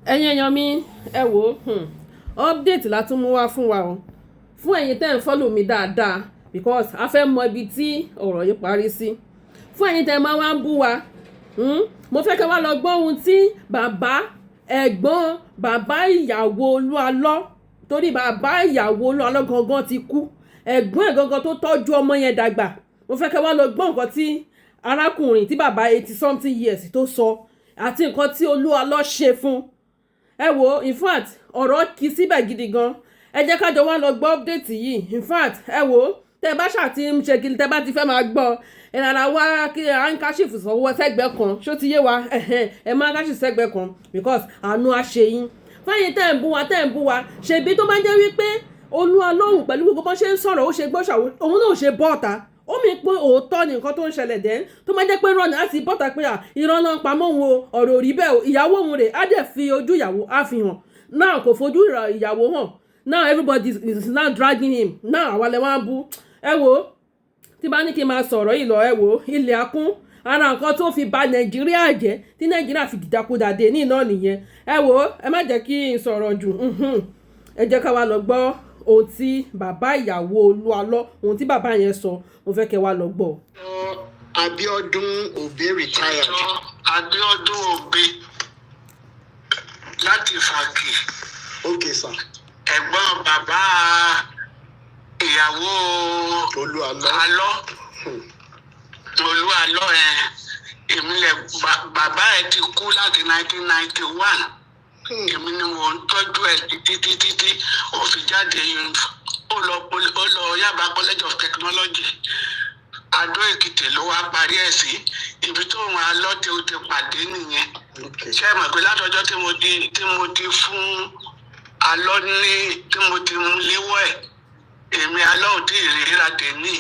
Ẹ̀yin èèyàn mi, ẹ wò ó, update la tún mú wá fún wa o, fún ẹ̀yin tẹ́ ń follow mi dáadáa, because a fẹ́ mọ ibi tí ọ̀rọ̀ yìí parí sí. Fún ẹ̀yin tẹ́ máa wá ń bú wa, mo fẹ́ kẹ́ wá lọ gbọ́ ohun tí bàbá ẹ̀gbọ́n bàbá ìyàwó Olúalọ́, torí bàbá ìyàwó Olúalọ́ gangan ti kú, ẹ̀gbọ́n ẹ̀ gangan tó tọ́jú ọmọ yẹn dàgbà. Mo fẹ́ kẹ́ wá lọ gbọ́ nǹkan tí arákùnrin tí bàbá 80 something years tó sọ àti nǹkan tí Olúalọ́ ṣe fún. Ẹ wo, in fact, ọ̀rọ̀ kì í síbẹ̀ gidi gan. Ẹ jẹ́ ká jọ wá lọ gbọ́ update yìí. In fact, ẹ wo, tẹ bá ṣáà ti ń ṣe kiri, tẹ bá ti fẹ́ máa gbọ́, ẹ rárá wá kí handkerchief sọ́wọ́ sẹ́gbẹ̀ẹ́ kan. Ṣó ti yé wa? Ẹ má handkerchief sẹ́gbẹ̀ẹ́ kan, because àánú á ṣe yín. Fáyín tẹ́ ń bú wa, tẹ́ ń bú wa, ṣèbí tó bá jẹ́ wípé Olúwa lóhùn pẹ̀lú gbogbo bó ṣe ń sọ̀rọ̀, ó ṣe gbọ́ṣà, òun náà ṣe bọ́ọ̀ta. Ó mi pé òótọ́ ni nǹkan tó ń ṣẹlẹ̀ dẹ́. Tó máa jẹ́ pé irọ́ ni, á ti bọ́ta pé irọ́ náà pamọ́ òun o, ọ̀rọ̀ ò rí bẹ́ẹ̀ o, ìyàwó òun rè á dẹ̀ fi ojú ìyàwó á fi hàn náà. Kò fojú ìyàwó hàn. Now everybody is now dragging him now. Àwa lẹ wá ń bú. Ẹ wo, tí bá ní kí n máa sọ̀rọ̀ yìí lọ, ẹ wo, ilẹ̀ akún. Ara nǹkan tó fi ba Nàìjíríà jẹ́, tí Nàìjíríà fi dìdàkudà dé ní iná nìyẹn. Ẹ wo, ẹ má jẹ́ kí n sọ̀rọ̀ jù. Ẹ jẹ́ ká wá lọ gbọ́ ohun tí bàbá ìyàwó Olúalọ́, ohun tí bàbá yẹn sọ. Mo fẹ́ kẹ́ wá lọ gbọ́. Abiodun Obe, retired. Abiodun Obe láti Fàkì. Okay, sir. Ẹ̀gbọ́n bàbá ìyàwó Olúalọ́. Alọ́, Olúalọ́ ẹ. Èmi lẹ bàbá ẹ ti kú láti 1991. Èmi ni mò ń tọ́jú ẹ títí títí tí ó fi jáde. Ó lọ Yaba College of Technology, Adó Èkìtì ló wá parí ẹ̀ sí. Ibi tó wọn alọ́ tí ó ti pàdé nìyẹn. Ṣé ẹ mọ̀ pé látọjọ́ tí mo ti fún alọ́ ní, tí mo ti mú léwọ́ ẹ̀, èmi alọ́ ò tí ì ríra tèmi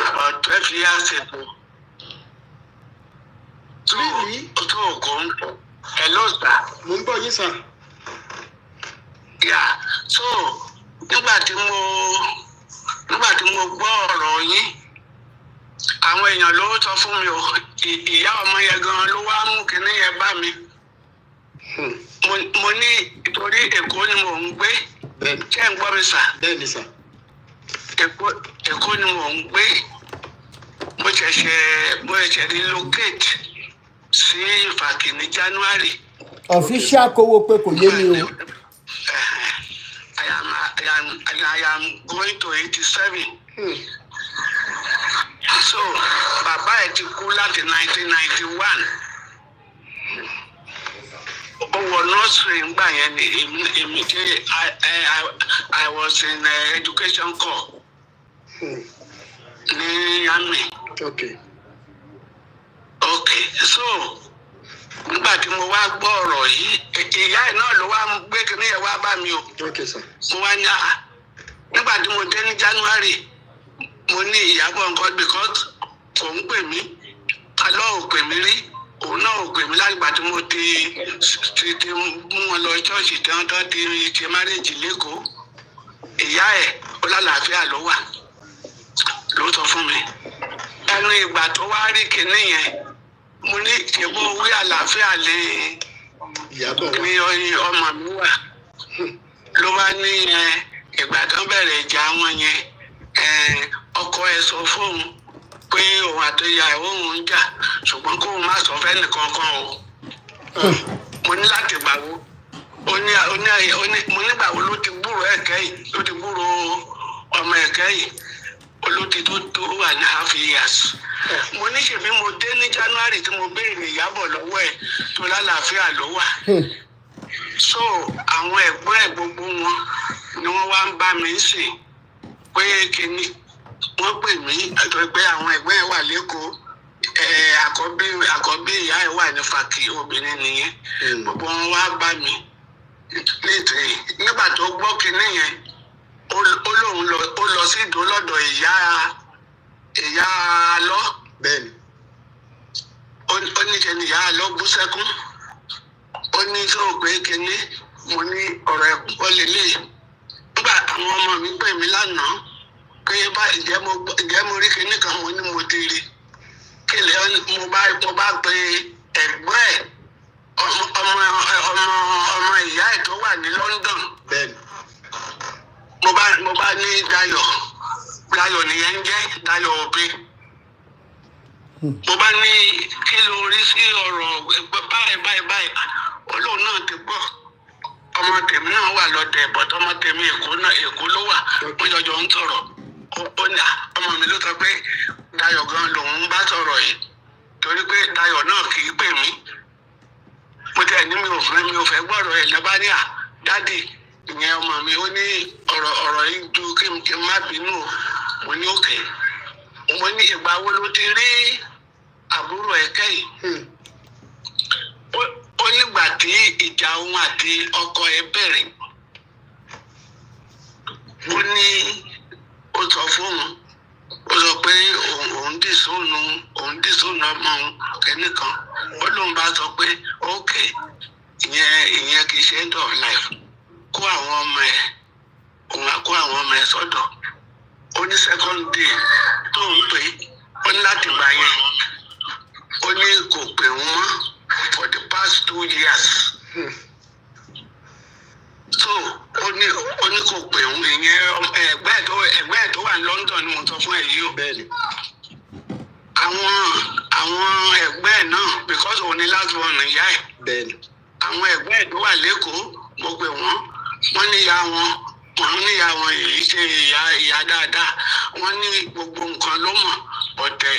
about 12 years ago. So Really? tó kò ń, hello, sir. Mo ń gbọ́ yín, sir. Yeah, so nígbà tí mo gbọ́ ọ̀rọ̀ yín, àwọn èèyàn ló sọ fún mi o. Ìyá ọmọ yẹn gan ló wá mú kinní yẹn bá mi. Mo ní ìtorí Èkó ni mò ń gbé. Ṣé ń gbọ́ mi, sir? Bẹ́ẹ̀ni, sir. Èkó ni mò ń gbé. Mo ṣẹ̀ṣẹ̀ relocate sí Ìfàkì ní January. Official kówó pé kò yé mi o. I am going to 87. So bàbá ẹ̀ ti kú láti 1991. Ó wọ nursery ńgbà yẹn ni èmi jẹ́ I was in education corps ní army. Okay, so nígbà tí mo wá gbọ́ ọ̀rọ̀ yìí, ìyá ẹ̀ náà ló wá gbé kinní yẹn wá bá mi o. Okay, sir. Mo wá ní àá, nígbà tí mo dé ní January, mo ní Ìyàbọ̀ nǹkan, because kò ń pè mí, alọ́ ò pè mí rí, òun náà ò pè mí látìgbà tí mo ti mú wọn lọ ṣọ́ọ̀ṣì tí wọ́n tán ti ṣe marriage l'Ékòó. Ìyá ẹ̀ ó lálàáfíà ló wà, ló sọ fún mi. Ẹnu ìgbà tó wá rí kinní yẹn, mo ní ṣèbó wí àlàáfíà lè Ìyàbọ̀ wà. Ní ọmọ mi wà. Ló bá ní ẹ ìgbà tó bẹ̀rẹ̀ ìjà wọn yẹn, ọkọ ẹ sọ fóun pé òun àti ìyàwó òun ń jà, ṣùgbọ́n kóun má sọ fẹ́nì kankan o. Mo ní láti gbà wo? Ó ní mo nígbà wo ló ti gbúrò ẹ̀kẹ́ yìí, ló ti gbúrò ọmọ ẹ̀kẹ́ yìí? Ó ló ti tó 2.5 years. Mo ní ṣèbí mo dé ní January tí mo béèrè Ìyábọ̀ lọ́wọ́ ẹ̀, tó lálàáfíà ló wà. So àwọn ẹ̀gbọ́n ẹ̀ gbogbo wọn ni wọ́n wá ń bá mi sìn pé kíní. Wọ́n pè mí àti pé àwọn ẹ̀gbọ́n ẹ̀ wà l'Ékòó, ẹ̀ àkọ́bí ìyá ẹ̀ wà ní Fàkì, obìnrin nìyẹn. Gbogbo wọn wá bá mi nítorí nígbà tó gbọ́ kinní yẹn, ó lóun lọ, ó lọ sí ìdó lọ́dọ̀ ìyá alọ́. Ó ní ṣe ni ìyá alọ́ bú sẹ́kún. Ó ní sọ pé kinní. Mo ní ọ̀rọ̀ ẹ̀kún kọ́ lélẹ̀. Nígbà àwọn ọmọ mi pè mí lánàá pé bá ǹjẹ́ mo rí kinní kan, mo ní mo ti rí kílẹ̀. Mo bá pe ẹ̀gbọ́n ẹ̀, ọmọ ọmọ ọmọ. Mo bá ní Dayọ̀, Dayọ̀ nìyẹn ń jẹ́ Dayọ̀ Òbí. Mo bá ní, kí ló rí sí ọ̀rọ̀ ẹgbẹ́ báyìí báyìí báyìí? Olóhùn náà ti gbọ́. Ọmọ tèmi náà wà lọ́dẹ̀, but ọmọ tèmi, Èkó náà, Èkó ló wà. Wọ́n jọjọ ń sọ̀rọ̀. Ó ní, "Ah, ọmọ mi ló sọ pé Dayọ̀ gan lòun bá sọ̀rọ̀ yìí, torí pé Dayọ̀ náà kì í pè mí." Mo tẹ̀ ní mi ò fẹ́ gbọ́rọ̀ ẹ̀. Lọ́ba ní, "À, daddy," ìyẹn ọmọ mi, ó ní ọ̀rọ̀ yìí ju kí n má bínú o. Mo ní okay. Mo ní, ìgbà wo ló ti rí àbúrò ẹ̀ kẹ́yìn? Ó nígbà tí ìjà òun àti ọkọ ẹ̀ bẹ̀rẹ̀, ó ní ó sọ fóun, ó sọ pé òun disown ọmọ òun kẹ́nìkan. Ó lóun bá sọ pé okay, ìyẹn kì í ṣe end of life, kó àwọn ọmọ ẹ̀, òun á kó àwọn ọmọ ẹ̀ sọ́dọ̀. Ó ní second day tóun pè é, ó ní láti gbà yẹn, ó ní kò pè wọ́n mọ́ for the past 2 years. So ó ní kò pè wọ́n. Ìyẹn ẹgbẹ́ ẹ̀ tó wà ní London ni mo sọ fún ẹ yìí o. Àwọn ẹgbẹ́ ẹ̀ náà, because òun ni last born ìyá ẹ̀. Àwọn ẹgbẹ́ ẹ̀ tó wà lẹ́kọ̀ọ́, mo pè wọ́n, wọ́n ní ìyá wọn, wọ́n ní ìyá wọn yìí ṣe ìyá dáadáa. Wọ́n ní gbogbo nǹkan ló mọ̀, ọ̀tẹ̀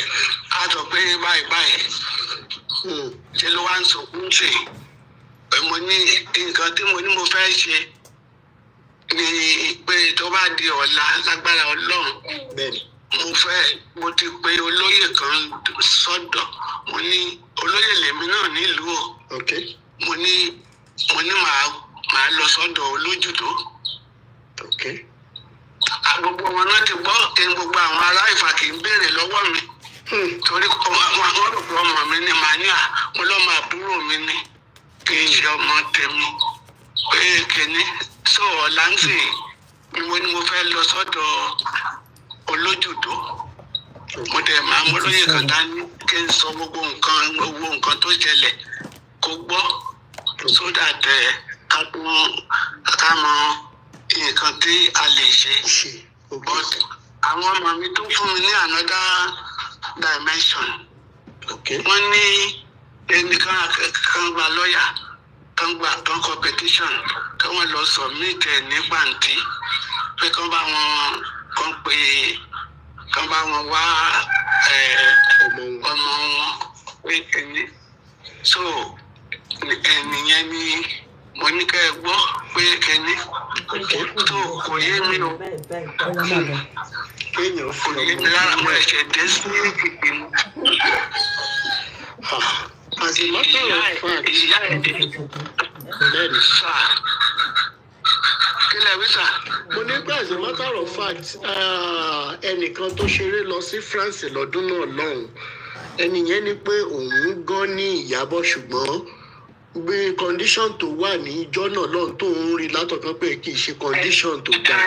á sọ pé báyìí báyìí. Ṣe ló wá ń sọkún sí i? Mo ní nǹkan tí mo ní mo fẹ́ ṣe ni pé tó bá di ọ̀la, lágbára Ọlọ́run, mo ti pe olóyè kan sọ́dọ̀. Mo ní olóyè lèmi náà nílùú o. Mo ní màá lọ sọ́dọ̀ olójúdó. Gbogbo wọn náà ti gbọ́ kí n gbogbo àwọn ará Ìfà kì í béèrè lọ́wọ́ mi, torí wọn rò pé ọmọ mi ni. Màá ní, à, mo lọ́mọ àbúrò mi ni, kì í ṣe ọmọ tèmi, pé kìíní. So ọ̀la ń sìn ni mo ní mo fẹ́ lọ sọ́dọ̀ olójúdó. Mo dẹ̀ máa mú olóyè kan dání kí n sọ gbogbo nǹkan tó ṣẹlẹ̀ kó gbọ́, so that ká tún ká mọ nǹkan tí a lè ṣe. Ṣe, ok. But àwọn ọmọ mi tún fún mi ní another dimension. Wọ́n ní ẹnìkan kan gba lọ́ọ̀yà kan, gba kan kọ petition, kí wọ́n lọ submit ẹ̀ ní pàǹtí, pé kán bá wọn kán pé kán bá wọn wá ọmọ wọn. Ọmọ wọn, pé ẹni so ẹnìyẹn ni mo ní kẹ́ ẹ gbọ́ pé ẹni tó kò yé mi o. Kéèyàn fi Kò yé ọmọ mi rárá. Mo sílẹ̀. ẹ̀ṣẹ̀ dé sí ìpinnu. Ah, as a matter of fact, Ìyá ẹ̀ dé. Sà, kí lẹ wí, sà? Mo ní pé as a matter of fact, ah, ẹnìkan tó ṣeré lọ sí France lọ́dún náà lọ́hùn, ẹni yẹn ní pé òun gan ní Ìyábọ̀, ṣùgbọ́n bí condition tó wà ní ìjọ́ náà lọ́hùn tó ń rí látọ̀kan pé kì í ṣe condition tó dáa.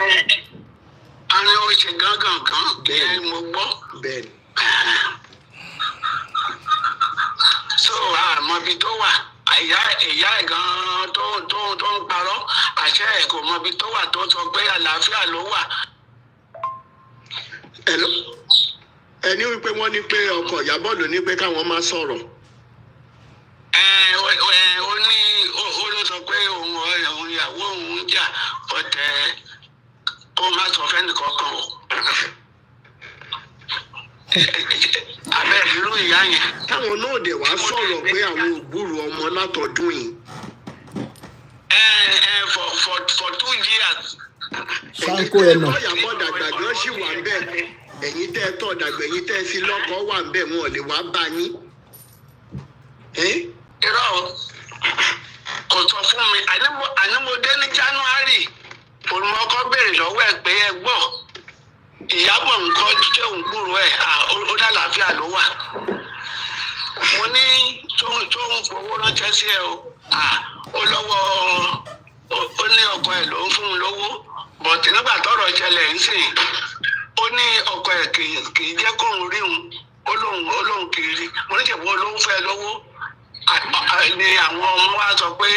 Àwọn ò ṣe gángan kan. Bẹ́ẹ̀ni. Ẹ mo gbọ́. So àmọ́ ibi tó wà. Ìyá ẹ̀ gan-an tó ń parọ́ àṣẹ ẹ̀, kò mọ ibi tó wà, tó sọ pé àlàáfíà ló wà. Hello? Ẹni wípé wọ́n ní pé ọkọ Ìyábọ̀ ló ní pé káwọn má sọ̀rọ̀. Ẹ ẹ ó ní ó ló sọ pé òun ìyàwó òun ń jà ọ̀tẹ̀, kó má sọ fẹ́nìkankan o. Abẹ́ irú ìyá yẹn. Táwọn náà dẹ̀ wá sọ̀rọ̀ pé àwọn ò gbúròó ọmọ látọdún yìí. Ẹ ẹ for 2 years. Ṣáńkó ẹ̀ nà. Ẹ̀yin tẹ́ Ìyábọ̀ dàgbà gan ṣì wà ń bẹ̀. Ẹ̀yin tẹ́ ẹ tọ́ dàgbà, ẹ̀yin tẹ́ ẹ fi lọ́kọ wà ń bẹ̀, wọn ò lè wá bá yín. Ẹ́? Irọ́ o, kò sọ fún mi. Àní mo dé ní January, olùmọ̀ọ́kọ́ béèrè lọ́wọ́ ẹ̀ pé, ẹ gbọ́, Ìyábọ̀ nǹkan, ṣé òun gbúrò ẹ̀? Ó dàlàáfíà ló wà. Mo ní tóun fowó ránṣẹ́ sí ẹ o? Ó lọ́wọ́, ó ní ọkọ ẹ̀ ló ń fún un lówó, but nígbà tọ́rọ̀ ṣẹlẹ̀ ń sìn, ó ní ọkọ ẹ̀ kì í jẹ́ kóun rí òun. Ó lóun kì í rí. Mo ní ṣèwọ́ ló ń fẹ́ lówó? Ni àwọn ọmọ wa sọ pé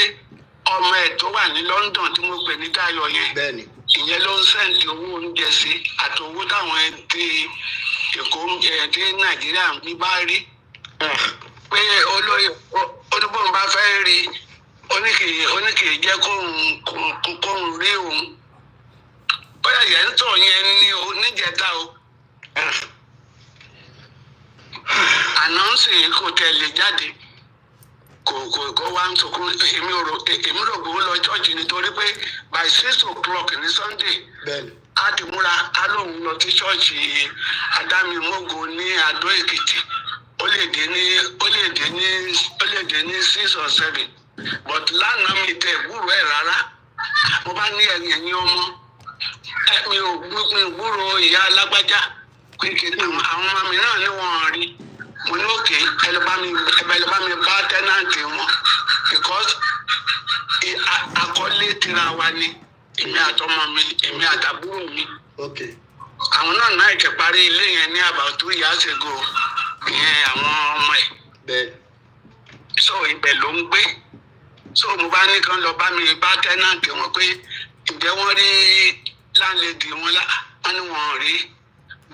ọmọ ẹ̀ tó wà ní London tí mo pè ní Dayọ̀ yẹn. Ìyẹn ló ń send owó oúnjẹ sí àti owó táwọn ti Èkó ẹ̀ tí Nàìjíríà ń bí bá rí pé olóyè oníbòun bá fẹ́ rí oníkìí jẹ́ kóun rí òun. Bóyá yẹn ń tọ̀ yẹn ní o níjẹta o. Àná ń sì kò tẹ̀lé jáde, kò wá ń sọkún. Èmi rò pé ó lọ church nítorí pé by 6 o'clock ní Sunday a ti múra, a lóun lọ sí ṣọ́ọ̀ṣì Adámimógo ní Adó Èkìtì. Ó lè dé ní 6 or 7, but lánàá mi tẹ gbúrò ẹ̀ rárá. Mo bá ní ẹ̀yìn ọmọ ẹ mi ò gbúrò ìyá alágbájá pé kí àwọn ọmọ mi náà ní wọn rí. Mo ní okay, ẹ lọ bá mi bá tenant wọn because akọ́lé tira wa ni, èmi àtọmọ mi, èmi àtàbúrò mi. Àwọn náà ti parí ilé yẹn ní about 2 years ago, ìyẹn àwọn ọmọ ẹ̀. So ibẹ̀ ló ń gbé. So mo bá ní kán lọ bá mi bá tenant wọn pé ǹjẹ́ wọ́n rí landlady wọn lá. Wọ́n ní wọn rí,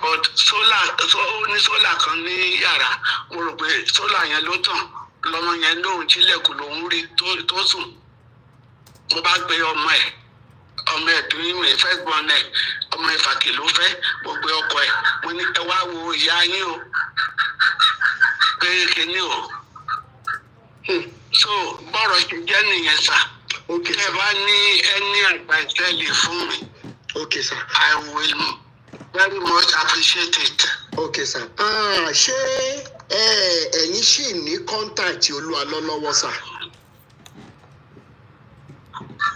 but solar, so ó ní solar kan ní yàrá. Mo rò pé solar yẹn ló tàn lọmọ yẹn lóhun sílẹ̀kùn lòún rí tó sùn. Mo bá gbé ọmọ ẹ̀, ọmọ ẹ̀ tó yín mi fẹ́ gbọ́n ẹ̀, ọmọ ẹ̀ fàkì ló fẹ́. Mo gbé ọkọ ẹ̀, mo ní ẹ wá wo ìyá yín o, pé kíní o. So bọ́rọ̀ ṣe jẹ́ nìyẹn sà. Tẹ́ ẹ bá ní ẹni advice ẹ lè fún mi, Okay, sir. I will very much appreciate it. Okay, sir. Ah, ṣé ẹ̀yin ṣì ní contact Olúalọ́ lọ́wọ́, sir?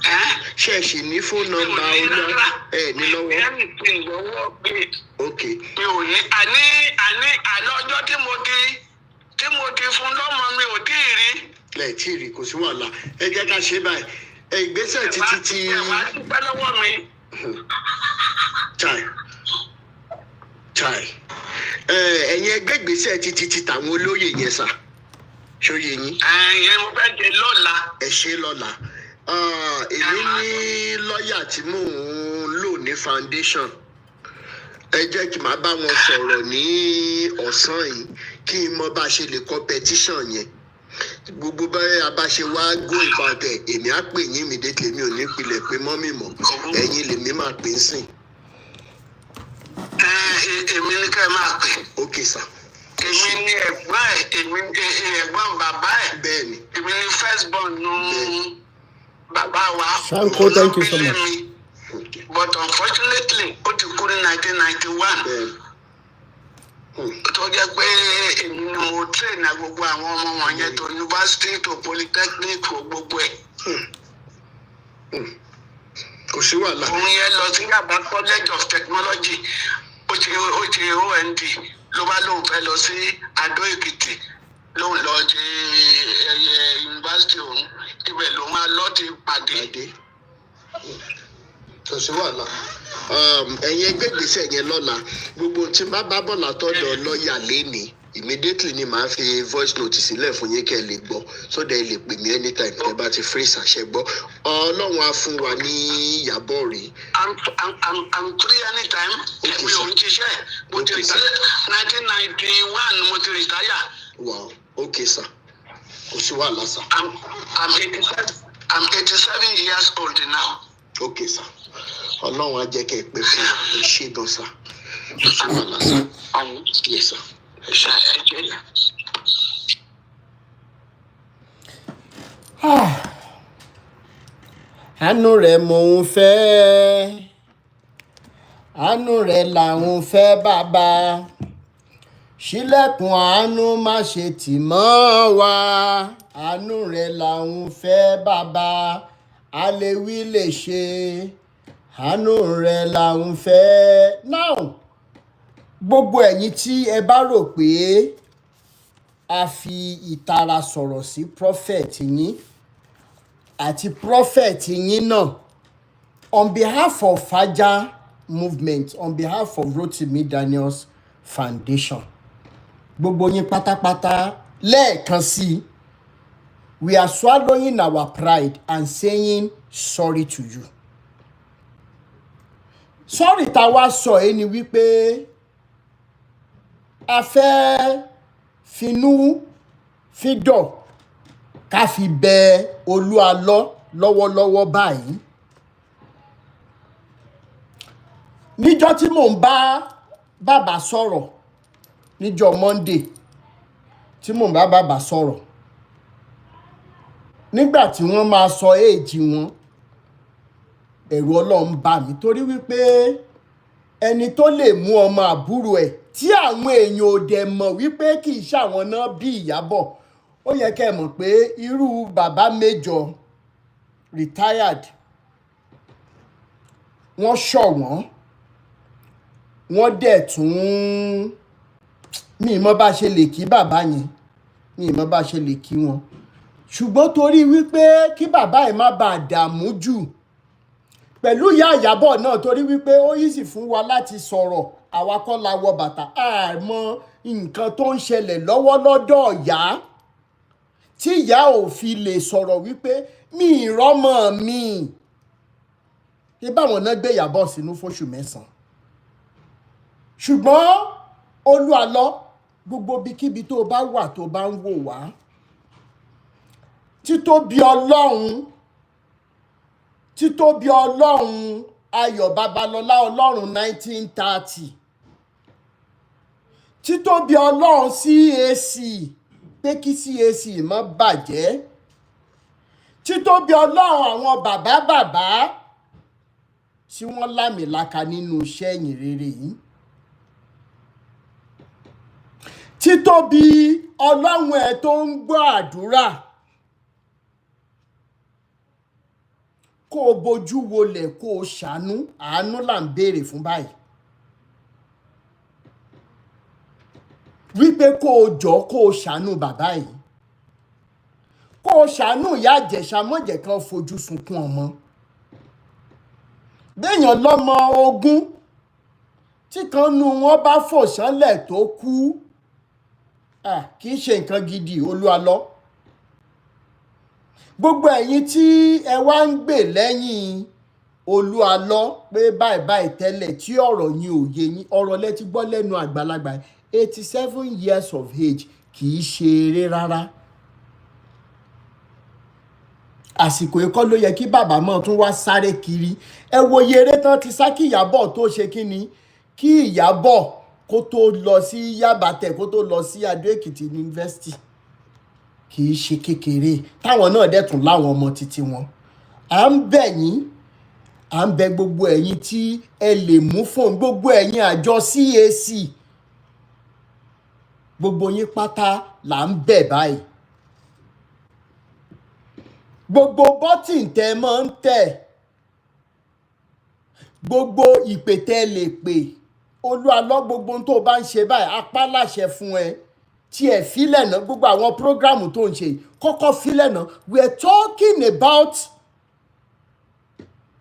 Ẹ́? Ṣé ẹ ṣì ní phone number Olúwa ẹ ní lọ́wọ́? Anything lọ́wọ́ pé mi ò ní. Àní àlọ́jọ́ tí mo ti fún lọ́mọ, mi ò tí ì rí. Lẹ́ẹ̀ tí ì rí, kò sí wàhálà. Ẹ jẹ́ ká ṣe báyìí. Ẹ ìgbésẹ̀ títí tí Ẹ wá dúpẹ́ lọ́wọ́ mi. Chai chai, ẹ̀yin ẹgbẹ́ ìgbésẹ̀ títí tí tàwọn olóyè yẹn sà, ṣóyè yín? Ẹ̀yẹn mo fẹ́ jẹ lọ́la. Ẹ ṣe lọ́la. Ah, èmi ní lọ́ọ̀yà tí mò ń lò ní foundation. Ẹ jẹ́ kí n máa bá wọn sọ̀rọ̀ ní ọ̀sán yìí kí n mọ bá a ṣe lè kọ petition yẹn. Gbogbo bẹ́ẹ̀ a bá ṣe wá go about ẹ̀, èmi á pè yín immediately. Mi ò ní pilẹ̀ pé mummy mọ̀, ẹ̀yin lèmi máa pè ń sìn. Ẹ èmi ní ká ẹ máa pè. Ok, sir. Èmi ní ẹ̀gbọ́n ẹ̀, èmi ní ẹ̀gbọ́n bàbá ẹ̀. Èmi ní first born nù bàbá wa. Shanko, thank you so Òun ló much. bí mi. But unfortunately, ó ti kú ní 1991. Tó jẹ́ pé èmi ni mo train gbogbo àwọn ọmọ wọn yẹn tó university, tó polytechnic, tó gbogbo ẹ̀. Kò sí wàhálà. Òun yẹn lọ sí Yaba College of Technology, ó ṣe OND, ló bá lóun fẹ́ lọ sí Adó Èkìtì, lóun lọ ṣe ẹyẹ yunifásitì òun. Ibẹ̀ lòun á lọ ti pàdé. Pàdé, kò sí wàhálà. Ẹ̀yin ẹgbẹ́ ìgbésẹ̀ yẹn lọ́la. Gbogbo tí n bá bá bọ̀ látọ̀dọ̀ lọ́ọ̀yà lénìí, immediately ni màá fi voice note sílẹ̀ fún yín kẹ́ ẹ lè gbọ́, so that ẹ lè pè mí anytime tẹ́ bá ti free. Ṣàṣẹ gbọ́, Ọlọ́run á fún wa ní Ìyàbọ̀ rí. I'm free anytime. Okay, Mi ò sir. ń ṣiṣẹ́. Mo ti Okay, sir. retire 1991, mo ti retire. Wow, okay, sir, kò sí wàhálà, sir. I'm 87 years old now. Okay, sir, Ọlọ́run á jẹ́ kẹ́ ẹ pẹ́ fún wa. Ẹ ṣé gan, sir. Kò sí wàhálà, sir. Yes, sir. Ẹ ṣé. Ẹ ṣé. Ah, àánú rẹ̀ mò ń fẹ́, àánú rẹ̀ là ń fẹ́. Bàbá, ṣílẹ̀kùn àánú, má ṣe tì mọ́ wa. Àánú rẹ̀ là ń fẹ́, bàbá. A lè wí lè ṣe, àánú rẹ̀ là ń fẹ́. Now, gbogbo ẹ̀yin tí ẹ bá rò pé a fi ìtara sọ̀rọ̀ sí prophet yín àti prophet yín náà, on behalf of Faja Movement, on behalf of Rotimi Daniels Foundation, gbogbo yín pátápátá lẹ́ẹ̀kan sí i, we are swallowing our pride and saying sorry to you. Sorry tá a wá sọ yìí ni wípé a fẹ́ finú fídọ̀ ká fi bẹ Olúalọ́ lọ́wọ́lọ́wọ́ báyìí. Níjọ́ tí mò ń bá bàbá sọ̀rọ̀ níjọ́ Monday, tí mò ń bá bàbá sọ̀rọ̀ nígbà tí wọ́n máa sọ éèjì wọn, ẹ̀rù Ọlọ́run bà mí, torí wípé ẹni tó lè mú ọmọ àbúrò ẹ̀ tí àwọn èèyàn ò dẹ̀ mọ̀ wípé kì í ṣàwọn náà bí Ìyábọ̀, ó yẹ kẹ́ ẹ mọ̀ pé irú bàbá Major retired, wọ́n ṣọ̀wọ́n, wọ́n dẹ̀ tún mi ì mọ̀ bá ṣe lè kí bàbá yẹn, mi ì mọ̀ bá ṣe lè kí wọn. Ṣùgbọ́n torí wípé kí bàbá ẹ̀ má bàa dààmú jù pẹ̀lú ìyá Ìyábọ̀ náà, torí wípé ó easy fún wa láti sọ̀rọ̀, àwa kọ́ la wọ bàtà, àmọ́ nǹkan tó ń ṣẹlẹ̀ lọ́wọ́ lọ́dọ̀ ìyá tí ìyá ò fi lè sọ̀rọ̀ wípé mi ì rọ́mọ mi. Ṣé báwọn náà gbé Ìyábọ̀ sínú fóṣù 9? Ṣùgbọ́n Olúalọ́, gbogbo ibikíbi tó bá wà tó bá ń wò wá, títóbi Ọlọ́run, títóbi Ọlọ́run Ayọ̀ Babalọ́lá Ọlọ́run 1930, títóbi Ọlọ́run CAC, pé kí CAC má bàjẹ́, títóbi Ọlọ́run àwọn bàbá bàbá tí wọ́n lámìlaka nínú iṣẹ́ ìyìn rere yìí, títóbi Ọlọ́run ẹ̀ tó ń gbọ́ àdúrà, kó o bojú wolẹ̀ kó o ṣàánú, àánú là ń béèrè fún báyìí, wípé kó o jọ kó o ṣàánú bàbá yìí, kó o ṣàánú ìyá Ìjẹ̀ṣà, mọ̀jẹ̀ kan fojú sunkún ọmọ. Béèyàn lọ́mọ 20 tí kan nu wọn bá fò sánlẹ̀ tó kú, kì í ṣe nǹkan gidi. Olúalọ́, gbogbo ẹ̀yin tí ẹ wá ń gbè lẹ́yìn Olúalọ́ pé báyìí báyìí tẹ́lẹ̀ tí ọ̀rọ̀ yín ò yé yín, ọ̀rọ̀ lẹ ti gbọ́ lẹ́nu àgbàlagbà. 87 years of age kì í ṣe eré rárá. Àsìkò ikọ́ ló yẹ kí bàbá mọ́ tún wá sáré kiri. Ẹ wo iye eré tán ti sá kí Ìyábọ̀ tó ṣe kíni, kí Ìyábọ̀ kó tó lọ sí Yaba Tech, kó tó lọ sí Adó Èkìtì University, kì í ṣe kékeré. Táwọn náà dẹ̀ tún láwọn ọmọ títí wọn. À ń bẹ̀ yín, à ń bẹ gbogbo ẹ̀yin tí ẹ lè mú fóònù, gbogbo ẹ̀yin àjọ CAC, gbogbo yín pátá là ń bẹ̀ báyìí. Gbogbo bọ́tìn tẹ́ máa ń tẹ̀, gbogbo ìpè tẹ́ lè pè, Olúalọ́, gbogbo ohun tó bá ń ṣe báyìí, apá láṣẹ fún ẹ, tí ẹ filẹ̀ náà, gbogbo àwọn prógrámù tó ń ṣe kọ́kọ́ filẹ̀ náà. We are talking about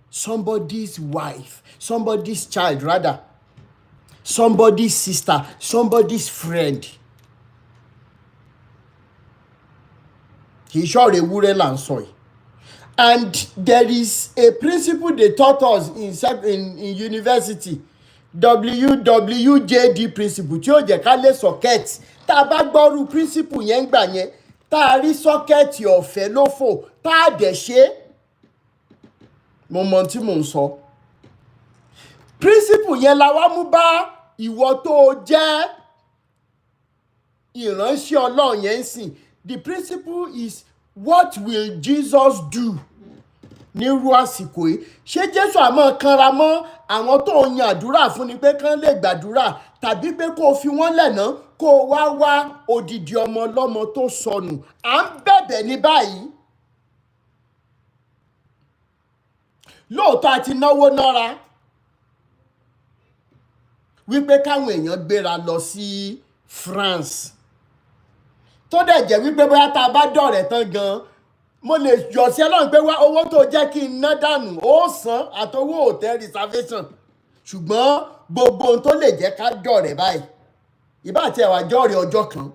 somebody's wife, somebody's child rather, somebody's sister, somebody's friend. Kì í ṣọ̀rọ̀ ewúrẹ́ là ń sọ yìí. And there is a principle they taught us in university, WWJD principle, tí ó jẹ́ ká lè socket. Tá a bá gbọ́rú principle yẹn gbà yẹn, tá a rí socket ọ̀fẹ́ lófò, tá a dẹ̀ ṣe. Mo mọ tí mò ń sọ. Principle yẹn la wá mú bá ìwọ tó o jẹ́ ìránṣẹ́ Ọlọ́run yẹn ń sìn. The principle is, what will Jesus do nírú àsìkò yìí? Ṣé Jésù àmọ́ kanra mọ́ àwọn tó ń yan àdúrà fún ni pé kán lè gbàdúrà, tàbí pé kó o fi wọ́n lẹ̀nà kó o wá wá odidi ọmọ ọlọ́mọ tó sọnù? À ń bẹ̀bẹ̀ ní báyìí. Lóòótọ́ a ti náwó nára wípé káwọn èèyàn gbéra lọ sí France, tó dẹ̀ jẹ́ wípé bóyá tá a bá dọ̀rẹ́ tán gan, mo lè yọ̀ sí Ọlọ́run pé wá owó tó jẹ́ kí n ná dànù ó san àtowó hotel reservation. Ṣùgbọ́n gbogbo ohun tó lè jẹ́ ká dọ̀rẹ́ báyìí, ìbá àti ẹ̀wà jọ̀rẹ́ ọjọ́ kan,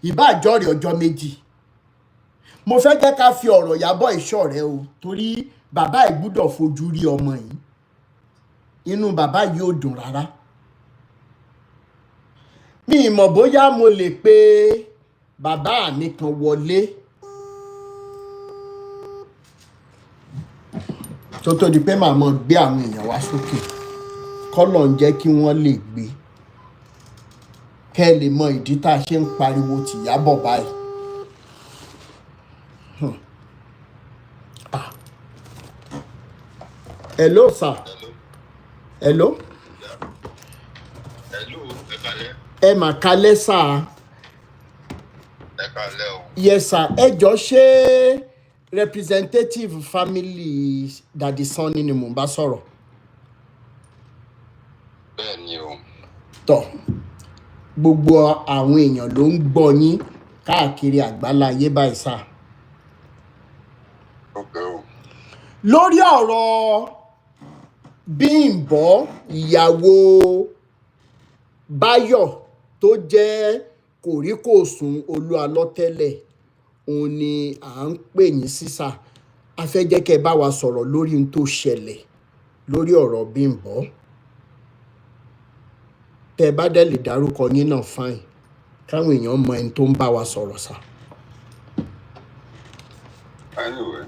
ìbá jọ̀rẹ́ ọjọ́ méjì, mo fẹ́ jẹ́ ká fi ọ̀rọ̀ Ìyábọ̀ ìṣọ̀rẹ́ o, torí bàbá ẹ̀ gbúdọ̀ fojú rí ọmọ yìí. Inú bàbá yìí ò dùn rárá. Mi ì mọ̀ bóyá mo lè pe bàbá mi kan wọlé tó tó di pé màá mọ̀ gbé àwọn èèyàn wá sókè, kọ́lọ̀ ń jẹ́ kí wọ́n lè gbé, kẹ́ ẹ lè mọ ìdí tá a ṣe ń pariwo tìyábọ̀ báyìí. Hello sir. Hello. Hello, ẹ kalẹ́. Ẹ mà kalẹ́ sir. Ẹ kalẹ́ o. Yes sir. Ẹ jọ, ṣé representative family Daddy Sanni ni mò ń bá sọ̀rọ̀? Bẹ́ẹ̀ ni o. Tọ̀, gbogbo àwọn èèyàn ló ń gbọ́ yín káàkiri àgbáláyé báyìí sir. Ok o. Lórí ọ̀rọ̀ Bímbọ́, ìyàwó Báyọ̀ tó jẹ́ kòríkòsùn Olúalọ́ tẹ́lẹ̀, òun ni à ń pè yín sí sir. A fẹ́ jẹ́ kẹ́ ẹ bá wa sọ̀rọ̀ lórí ohun tó ṣẹlẹ̀ lórí ọ̀rọ̀ Bímbọ́. Tẹ́ ẹ bá dẹ̀ lè dárúkọ yín náà, fine, káwọn èèyàn mọ ẹni tó ń bá wa sọ̀rọ̀ sir. Anyway,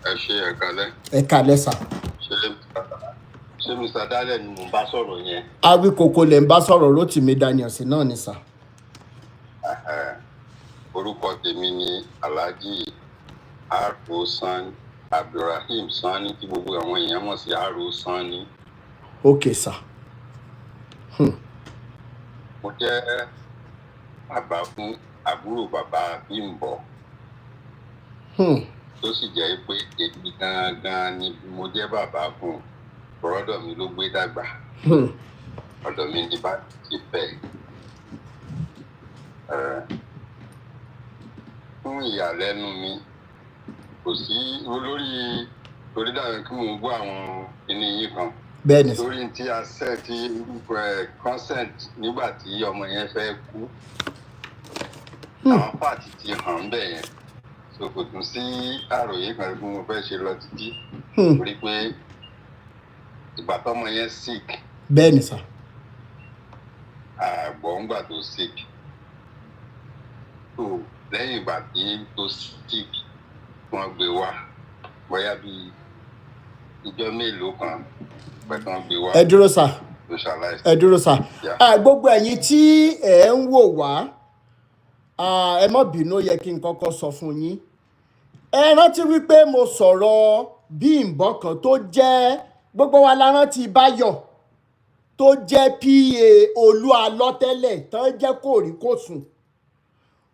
ẹ ṣe, ẹ kalẹ́. Ẹ kalẹ́ sir. Ṣé Mr. Daniel ni mò ń bá sọ̀rọ̀ yẹn? Awíkoko lẹ̀ ń bá sọ̀rọ̀, Rótìmí Daniels náà ni sir. Ẹhẹ́. Orúkọ tèmi ni Alhaji R.O. Sanni Abdulrahim Sanni, tí gbogbo àwọn èèyàn mọ̀ sí R.O. Sanni. Ok sir. Mo jẹ́ bàbá fún àbúrò bàbá Bímbọ́, tó sì jẹ́ pé èmi gangan ni mo jẹ́ bàbá fún. Brother mi ló gbé dàgbà. Ọ̀dọ̀ mi ní bá ti fẹ́. Fún ìyàlẹ́nu mi, kò sí olórí torí dàbí kí mò ń gbọ́ àwọn kinní yín kan Bẹ́ẹ̀ ni sir. lórí tí a ṣe tí consent nígbà tí ọmọ yẹn fẹ́ kú. Àwọn pàtì ti hàn bẹ́ẹ̀ yẹn, so kò tún sí àròyé kan tí mo fẹ́ ṣe lọ títí, torí pé ìgbà tọ́mọ yẹn sick, Bẹ́ẹ̀ ni sir. Àgbọ̀ ńgbà tó sick, so lẹ́yìn ìgbà tí tó sick, wọ́n gbé wá bóyá bíi ìjọ mélòó kan pẹ̀tàn wọ́n gbé wá Ẹ dúró sir. tó ṣaláìsí. Ẹ dúró sir. Yeah. Ah, gbogbo ẹ̀yin tí ẹ̀ ń wò wá, ah, ẹ má bínú, ó yẹ kí n kọ́kọ́ sọ fún yín. Ẹ rántí wípé mo sọ̀rọ̀ Bímbọ́ kan tó jẹ́, gbogbo wa la rántí Báyọ̀ tó jẹ́ PA Olúalọ́ tẹ́lẹ̀ tán, jẹ́ kòríkòsùn.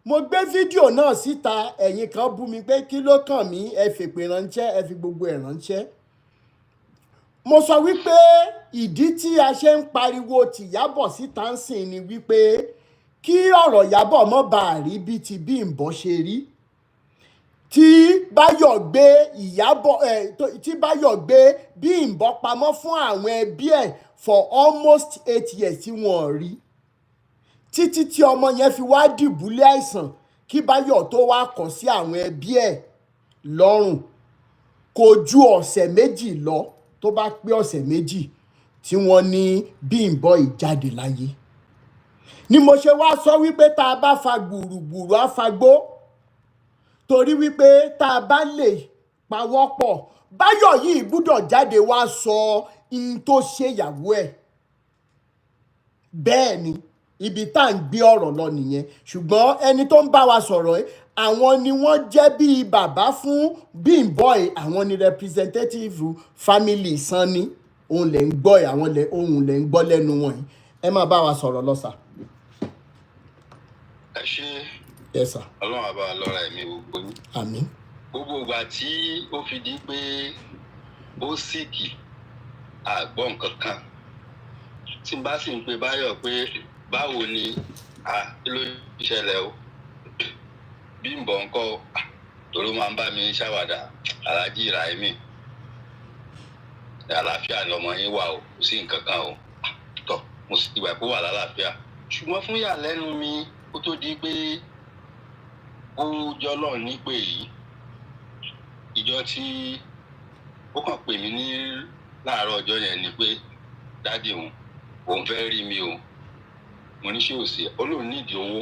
Mo gbé fídíò náà síta, ẹ̀yin kan bú mi pé kí ló kàn mí, ẹ fèpè ránṣẹ́, ẹ fi gbogbo ẹ̀ ránṣẹ́. Mo sọ wípé ìdí tí a ṣe ń pariwo tìyábọ̀ síta ń sìn ni wípé kí ọ̀rọ̀ Ìyábọ̀ mọ́ bá a rí bí ti Bímbọ́ ṣe rí, tí Báyọ̀ gbé Ìyábọ̀ ẹ̀, tí Báyọ̀ gbé Bímbọ́ pamọ́ fún àwọn ẹbí ẹ̀ for almost 8 years tí wọ́n rí, títí tí ọmọ yẹn fi wá dìbúlẹ̀ àìsàn, kí Báyọ̀ tó wá kàn sí àwọn ẹbí ẹ̀ lọ́rùn. Kò ju ọ̀sẹ̀ 2 lọ, tó bá pé ọ̀sẹ̀ 2 tí wọ́n ní Bímbọ́ ìjáde láyé ni mo ṣe wá sọ wípé tá a bá fa gbùrùgbùrù àfagbó, torí wípé tá a bá lè pawọ́pọ̀, Báyọ̀ yìí gbúdọ̀ jáde wá sọ ihun tó ṣe ìyàwó ẹ̀. Bẹ́ẹ̀ ni ibi tá à ń gbé ọ̀rọ̀ lọ nìyẹn. Ṣùgbọ́n ẹni tó ń bá wa sọ̀rọ̀ ẹ́, àwọn ni wọ́n jẹ́ bíi bàbá fún Bímbọ́ ẹ̀, àwọn ni representative family Sanni. Òun lẹ̀ ń gbọ́ ẹ̀, àwọn lẹ̀ ohun lẹ̀ ń gbọ́ lẹ́nu wọn yìí. Ẹ máa bá wa sọ̀rọ̀ lọ sir. Ẹ ṣe. Yes sir. Ọlọ́run àbá lọ́ra ẹ̀mí gbogbo yín. Àmín. Gbogbo ìgbà tí ó fi di pé ó sick, àgbọ̀ nǹkan kan. Tí n bá sì ń pe Báyọ̀ pé báwo ni, à kí ló ṣẹlẹ̀ o, Bímbọ́ ńkọ́ o? Ah, torí ó máa ń bá mi ṣàwàdà, Alhaji Rahimi, àlàáfíà lọmọ yín wà o, kò sí nǹkan kan o. Ah, tọ, mo sì ti gbà pé ó wà lálàáfíà. Ṣùgbọ́n fún ìyàlẹ́nu mi, kó tó di pé ó jọlọ́ọ̀ nípè yìí, ìjọ tí ó kàn pè mí ní láàárọ̀ ọjọ́ yẹn ni pé Daddy òun, òun fẹ́ rí mi o. Mo ní, ṣé ò sí? Ó lóun nídìí owó.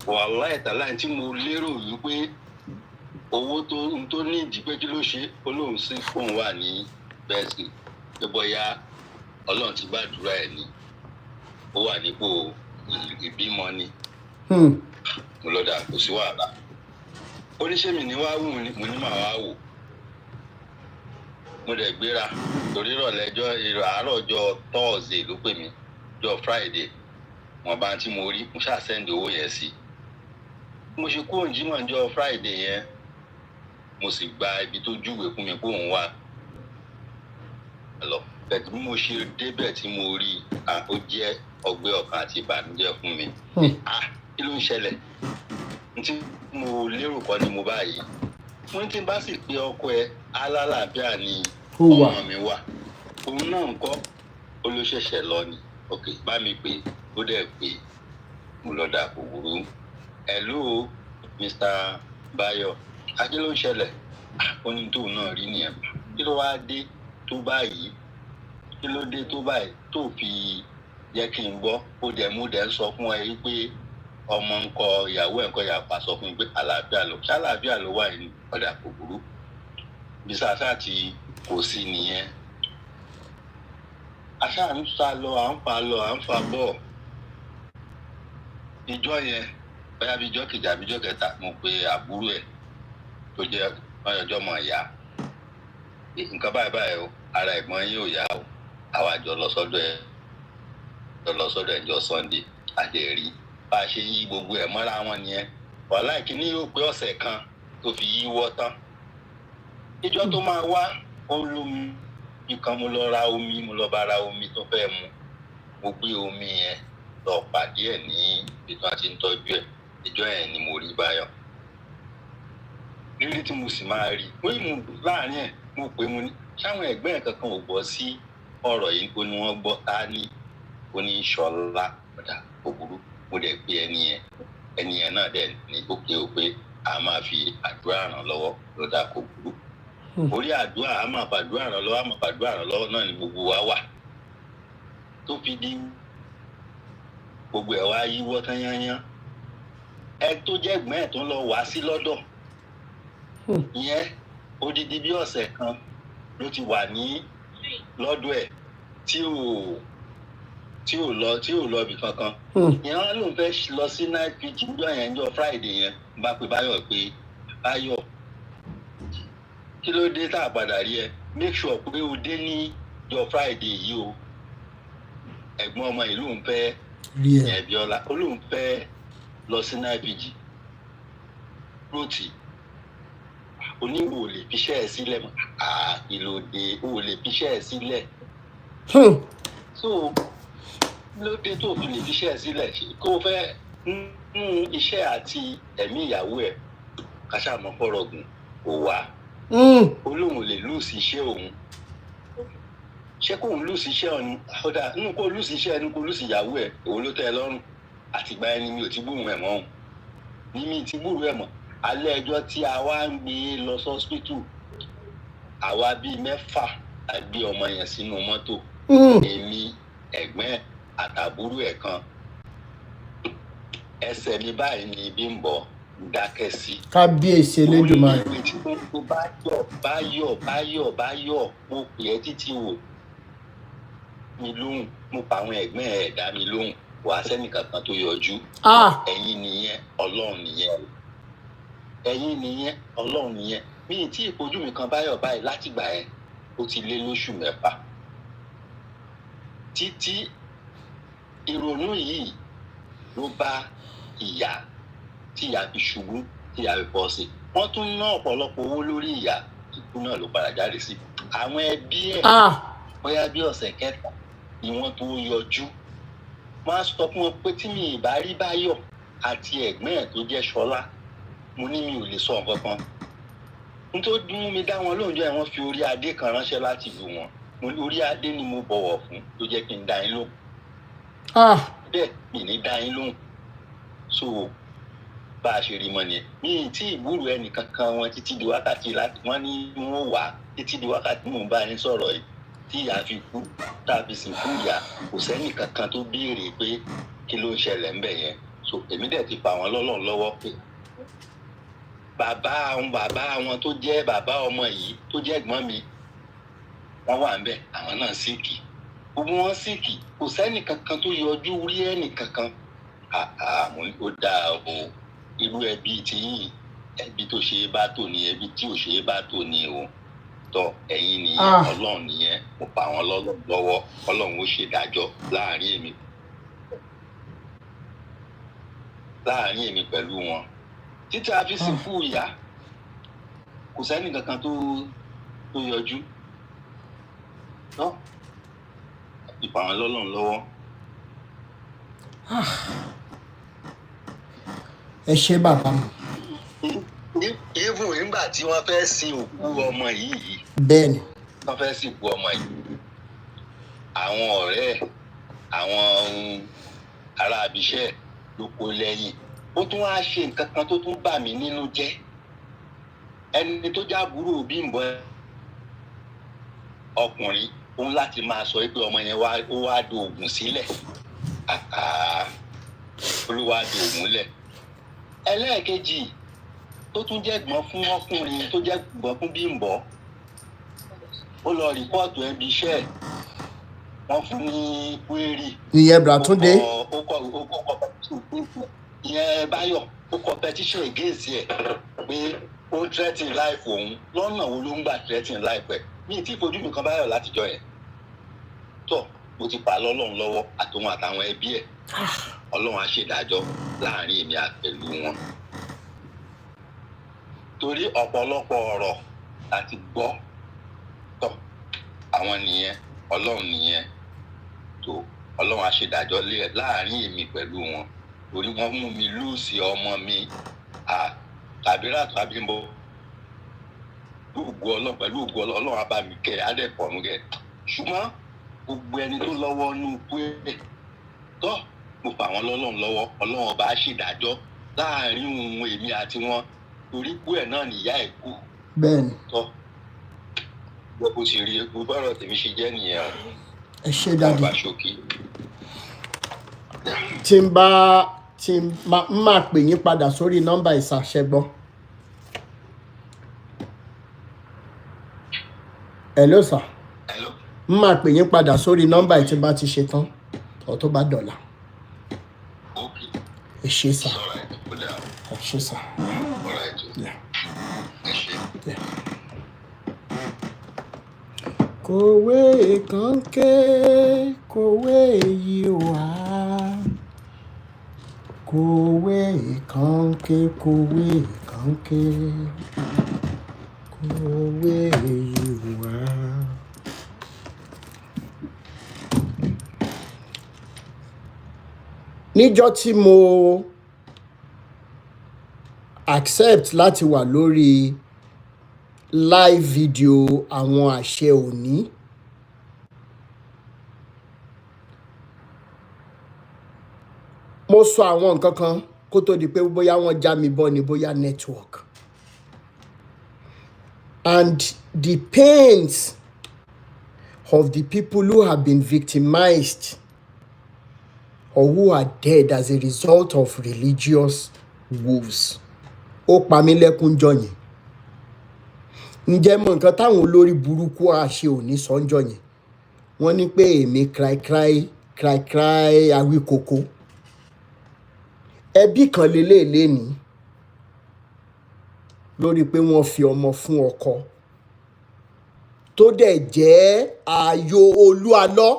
Wàláì tàláì, tí mo lérò wípé owó tó ń tó nídìí pé kí ló ṣe, ó lóun sí fóun wà ní bẹ́ẹ̀sì, pé bóyá Ọlọ́run ti gbàdúrà ẹ̀ ni, ó wà nípò ìbímọ ni. Mo lọ́dà, kò sí wàhálà. Oníṣẹ́ mi ní wàá wù ní, mo ní màá wá wò. Mo dẹ̀ gbéra torí ìrọ̀lẹ́ ọjọ́ ìrọ̀ àárọ̀ ọjọ́ Thursday ló pè mí. Ọjọ́ Friday, wọn bá tí mo rí, mo ṣáà send owó yẹn sí. Mo ṣe kúrò ní jímọ̀ ọjọ́ Friday yẹn, mo sì gba ibi tó júwèé fún mi pé òun wà lọ bẹ́ẹ̀. Bí mo ṣe débẹ̀ tí mo rí i, ó jẹ́ ọgbẹ́ ọkàn àti ìbànújẹ́ fún mi. Ah, kí ló ń ṣẹlẹ̀? N tí mo lérò kọ́ ni mo báyìí. Mo ní tí n bá sì pé ọkọ ẹ alálàáfíà ni Ó wà. ọmọ mi wà, òun náà ń kọ́, ó ló ṣẹ̀ṣẹ̀ lọ ni. Ok, bá mi pè. Ó dẹ̀ pé. Mo lọ dà, kò burú. Hello, Mr. Bayo, ajé ló ń ṣẹlẹ̀? Ah, ó ní tóun náà rí nìyẹn. Kí ló wáá dé tó báyìí? Kí ló dé tó báyìí tó fi jẹ́ kí n gbọ́? Ó dẹ̀ mú dẹ̀ ń sọ fún ẹ wípé ọmọ ń kọ, ìyàwó ẹ̀ ń kọ, ìyàpá sọ fún mi pé àlàáfíà ló ṣàlàáfíà ló wà ní ọ̀dà, kò burú. Bí sàṣà tí kò sí nìyẹn. Àṣà ń fa lọ, à ń fa lọ, à ń fa bọ̀. Ìjọ yẹn, bóyá bí ìjọ kejì àbí ìjọ kẹta, mo pe àbúrò ẹ̀ tó jẹ́ ọjọ́ mọ̀ ìyá. Nǹkan báyìí báyìí o, ara ẹ̀gbọ́n yín ò yá o. Àwa jọ lọ sọ́dọ̀ ẹ̀, lọ sọ́dọ̀ ẹ̀jọ́ Sunday àdẹ̀rí. Bá a ṣe yí gbogbo ẹ̀ mọ́ra wọn nìyẹn. Wàhálà ìkíní yóò pé ọ̀sẹ̀ kan tó fi yíwọ́ tán. Ìjọ tó máa wá, ó lómi nǹkan, mo lọ ra omi, mo lọ bá ra omi tó fẹ́ mu. Mo gbé omi yẹn lọ pàdé ẹ̀ ní ibi tí wọ́n ti ń tọ́jú ẹ̀. Ìjọ yẹn ni mo rí Báyọ̀. Rírí tí mo sì máa rí, ó yìí mo láàrin ẹ̀, mo pè é, mo ní sáwọn ẹ̀gbẹ́ ẹ̀ kankan ò gbọ́ sí ọ̀rọ̀ yìí? Ó ní wọ́n gbọ́. Ta ni? Ó ní Ṣọlá. Ọ̀dà, kò burú. Mo dẹ̀ pé ẹni yẹn. Ẹni yẹn náà dẹ̀ ní ó pé ó pé a máa fi àdúrà ràn lọ́wọ́. Lọ́dà, kò burú. Orí àdúrà, a máa fàdúrà ràn lọ́wọ́, a máa fàdúrà ràn lọ́wọ́ náà ni gbogbo wa wà tó fi di gbogbo ẹ̀ wá yíwọ́ tán yányán. Ẹ tó jẹ́ ẹ̀gbọ́n ẹ̀ tó ń lọ wá sí lọ́dọ̀ ìyẹn, odidi bí ọ̀sẹ̀ kan ló ti wà ní lọ́dọ̀ ẹ̀ tí ò lọ ibì kankan. Ìyẹn wọn lòun fẹ́ lọ sí night vigil níjọ́ yẹn, níjọ́ Friday yẹn. Bá pe Báyọ̀ pé, Báyọ̀, kí ló dé tá a padà rí ẹ? Make sure pé o dé ní jọ́ Friday yìí o. Ẹ̀gbọ́n ọmọ ìlú ń fẹ́ Rí ẹ. Ẹ̀bíọ́lá, ó lóun fẹ́ lọ sí night vigil. Rótì oníwò lè fiṣẹ́ ẹ̀ sílẹ̀ mọ́. Ìlòdè ò lè fiṣẹ́ ẹ̀ sílẹ̀. So ló dé tó fi lè fiṣẹ́ ẹ̀ sílẹ̀? Kó o fẹ́ nínú iṣẹ́ àti ẹ̀mí ìyàwó ẹ̀ káṣámọ́ fọ́rọ̀gùn kò wá. Ó lóun ò lè lose iṣẹ́ òun. Ṣé kóun lose iṣẹ́ òun? Ọ̀dà, nínú kó lose iṣẹ́ ẹni, kó lose ìyàwó ẹ̀, èwo ló tẹ́ ẹ lọ́rùn? Àtìgbà ẹni mi ò ti gbóhùn ẹ̀ mọ́ òun ní mi ti gbúròó ẹ̀ mọ́. Alẹ́ ẹjọ́ tí a wá ń gbé lọ sọ́spítù, àwa bíi mẹ́fà la gbé ọmọ yẹn sínú mọ́tò. Èmi, ẹ̀gbọ́n ẹ̀ àtàbúrò ẹ̀ kan. Ẹsẹ̀ mi báyìí ni Bímbọ́ dákẹ́ sí. Kábíyèsí Elédùmarè. Orí tí mo pe Báyọ̀, Báyọ̀, Báyọ̀, Báyọ̀, mo pè ẹ́ títí wò mi lóhùn. Mo pa àwọn ẹ̀gbọ́n ẹ̀ dá mi lóhùn. Wàá sẹ́nì kankan tó yọjú. Ẹ̀yin nìyẹn, Ọlọ́run nìyẹn. Ẹ̀yin nìyẹn, Ọlọ́run nìyẹn. Mi ì tí ìfojú mi kan Báyọ̀ báyìí látìgbà yẹn. Ó ti lé lóṣù 6. Títí ìrònú yìí ló bá ìyá tí ìyá fi ṣubú, tí ìyá fi bọ́ sí. Wọ́n tún ná ọ̀pọ̀lọpọ̀ owó lórí ìyá. Ikú náà ló padà jáde sí. Àwọn ẹbí ẹ̀, bóyá bí ọ̀sẹ̀ kẹta ni wọ́n tó yọjú. Wọ́n á sọ fún wọn pé tí mi ì bá rí Báyọ̀ àti ẹ̀gbọ́n ẹ̀ tó jẹ́ Ṣọlá, mo ní mi ò lè sọ nǹkan kan. N tó mú mi dá wọn lóúnjẹ, wọ́n fi orí adé kan ránṣẹ́ láti ìlú wọn. Mo ní orí adé ni mo bọ̀wọ̀ fún tó jẹ́ kí n dá yín lóhùn. Bẹ́ẹ̀ mi ní dá yín lóhùn. So bá a ṣe rí mọ́ nìyẹn. Mi ì tí ì gbúròó ẹnì kankan wọn títí di wákàtí láti wọ́n ní wọ́n wà títí di wákàtí mò ń bá yín sọ̀rọ̀ yìí. Tí ìyá fi kú, tá a fi sìnkú ìyá, kò sẹ́nì kankan tó béèrè pé kí ló ń ṣẹlẹ̀ ńbẹ̀ yẹn. So èmi dẹ̀ ti fà wọ́n lọ́lọ́run lọ́wọ́ pé bàbá àwọn bàbá wọn tó jẹ́ bàbá ọmọ yìí, tó jẹ́ ẹ̀gbọ́n mi, wọ́n wà ńbẹ̀, àwọn náà sick, gbogbo wọn sick, kò sẹ́nì kankan tó yọjú rí ẹnì kankan. Àmọ́ ó dáa o, irú ẹbí tí yìí, ẹbí tó ṣe é bá tò ní, ẹbí tí ò ṣe é bá tò ní o. Tọ ẹ̀yin nìyẹn. Ah. Ọlọ́run nìyẹn, mo pa àwọn lọ́lọ́run lọ́wọ́, Ọlọ́run ó ṣèdájọ́ láàrin èmi pẹ̀lú wọn títí a fi sìnkú ìyá. Kò sẹ́ni kankan tó yọjú tọ́ ìpa àwọn lọ́lọ́run lọ́wọ́. Ẹ ṣé, bàbá mi. Even nígbà tí wọ́n fẹ́ sin òkú ọmọ yìí, wọ́n fẹ́ sìnkú ọmọ yìí, àwọn ọ̀rẹ́ ẹ̀, àwọn ará abiṣẹ́ ẹ̀ ló kó lẹ́yìn. Ó tún wá ṣe nǹkan kan tó tún bà mí nínú jẹ́. Ẹni tó jábúrò Bímbọ́ ọkùnrin, òun láti máa sọ pé ọmọ yẹn wá, ó wá do oògùn sílẹ̀. Àà, olúwa do oògùn lẹ̀. Ẹlẹ́ẹ̀kejì tó tún jẹ́ gbọ́n fún ọkùnrin, tó jẹ́ gbọ́n fún Bímbọ́, ó lọ report ẹbí iṣẹ́ ẹ̀, wọ́n fún ní query. Ìyẹn Bàtúndé. Ó kọ ìyẹn Báyọ̀, ó kọ petition against ẹ̀ pé ó threaten life òun. Lọ́nà wo ló ń gbà threaten life ẹ̀? Mi tí fojú mi kan Báyọ̀ látijọ́ yẹn. Tó mo ti pa lọ́lọ́run lọ́wọ́, àtòun àtàwọn ẹbí ẹ̀, Ọlọ́run á ṣèdájọ́ láàrin èmi àpẹ̀lú wọn, torí ọ̀pọ̀lọpọ̀ ọ̀rọ̀ láti gbọ́. Tọ́ àwọn nìyẹn, Ọlọ́run nìyẹn. Tó Ọlọ́run á ṣèdájọ́ láàrin èmi pẹ̀lú wọn, torí wọ́n mú mi lose ọmọ mi tàbí ràtò àbímbọ. Ògo Ọlọ́run, pẹ̀lú ògo Ọlọ́run, Ọlọ́run á bá mi kẹ́ ẹ, á dẹ̀ pọ̀ nù kẹ́. Ṣùgbọ́n gbogbo ẹni tó lọ́wọ́ nú pé tọ́, mo fà wọ́n lọ́lọ́run lọ́wọ́, Ọlọ́run ọba á ṣèdájọ́ láàrin òun, èmi àti wọn, torí kú ẹ̀ náà nìyá ẹ̀ kú. Tọ́ bó ṣe rí, bó bọ́rọ̀ tèmi ṣe jẹ́ nìyẹn o. Ẹ ṣé, daddy. Ọba ṣókí. Tí n bá tí n máa pè yín padà sórí nọ́mbà ìsàṣẹgbọ́. Hello, sir. Hello. Ń máa pè yín padà sórí nọ́mbà yìí tí n bá ti ṣe tán ọ̀, tó bá dọ̀là. Ok. Ẹ ṣé, sir. All right, ó dáa. Ẹ ṣé, sir. All right. Yeah. Ẹ ṣé. Yeah. Kòwé kànké kòwé yìí wá, kòwé kànké, kòwé kànké, kòwé yìí wá. Níjọ́ tí mo accept láti wà lórí live video àwọn àṣẹ òní, mo sọ àwọn nǹkan kan kó tó di pé bóyá wọ́n já mi bọ́ ni, bóyá network, and the pains of the people who have been victimized or who are dead as a result of religious wolves, ó pa mí lẹ́kún jọ yẹn. Ǹjẹ́ mọ nǹkan táwọn olórí burúkú àṣẹ òní sọ́njọ́ yẹn? Wọ́n ní pé èmi cry cry cry cry awíkoko. Ẹbí kan lélẹ́ẹ̀lẹ́ ní lórí pé wọ́n fi ọmọ fún ọkọ tó dẹ̀ jẹ́ ààyò Olúalọ́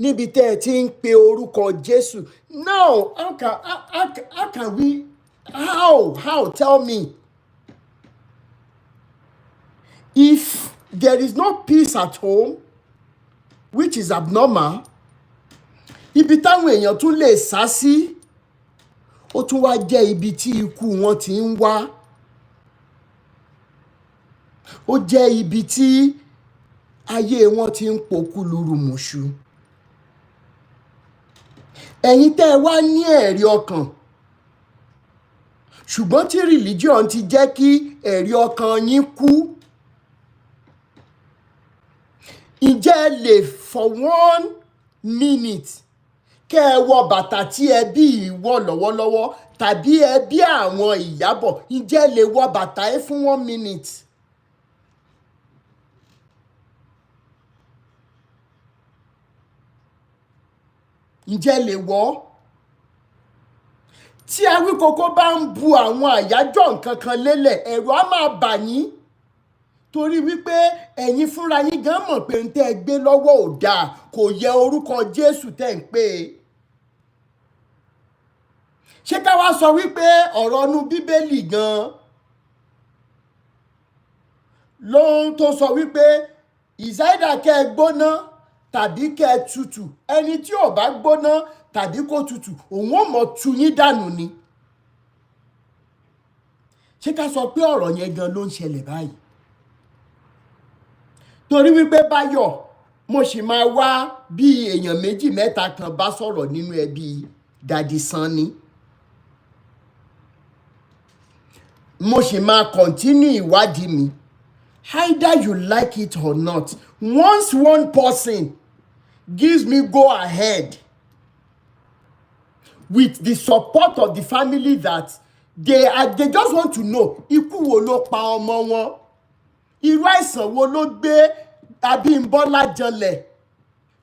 níbi tẹ́ ẹ ti ń pe orúkọ Jésù. Now how can we, how, tell me, if there is no peace at home, which is abnormal, ibi táwọn èèyàn tún lè sá sí, ó tún wá jẹ́ ibi tí ikú wọn ti ń wá, ó jẹ́ ibi tí ayé wọn ti ń pokúlùrù mùṣù. Ẹ̀yin tẹ́ ẹ wá ní ẹ̀rí ọkàn, ṣùgbọ́n tí religion ti jẹ́ kí ẹ̀rí ọkàn yín kú. Ǹjẹ́ ẹ lè for one minute kẹ́ ẹ wọ bàtà tí ẹbí yìí wọ̀ lọ́wọ́lọ́wọ́ tàbí ẹbí àwọn Ìyábọ̀, ǹjẹ́ ẹ lè wọ bàtà ẹ fún one minute? Ǹjẹ́ ẹ lè wọ̀ ọ́? Tí Awíkókó bá ń bu àwọn àyájọ́ nǹkan kan lélẹ̀, ẹ̀rù á máa bà yín torí wípé ẹ̀yin fúnra yín gan mọ̀ pé ń tẹ́ ẹ gbé lọ́wọ́ ò dáa, kò yẹ orúkọ Jésù tẹ́ ń pè é. Ṣé ká wá sọ wípé ọ̀rọ̀ inú Bíbélì gan ló ń tó sọ wípé ìsáídà kẹ́ ẹ gbóná tàbí kẹ́ ẹ tutù, ẹni tí ò bá gbóná tàbí kó tutù, òun ò mọ̀ tu yín dànù ni. Ṣé ká sọ pé ọ̀rọ̀ yẹn gan ló ń ṣẹlẹ̀ báyìí? Torí wípé Báyọ̀, mo sì máa wá bí èèyàn méjì mẹ́ta kan bá sọ̀rọ̀ nínú ẹbí Daddy Sanni. Mo sì máa continue ìwádìí mi. Either you like it or not, once one person gives me go ahead with the support of the family that they just want to know ikú wo ló pa ọmọ wọn, irú àìsàn wo ló gbé Abímbọ́lá janlẹ̀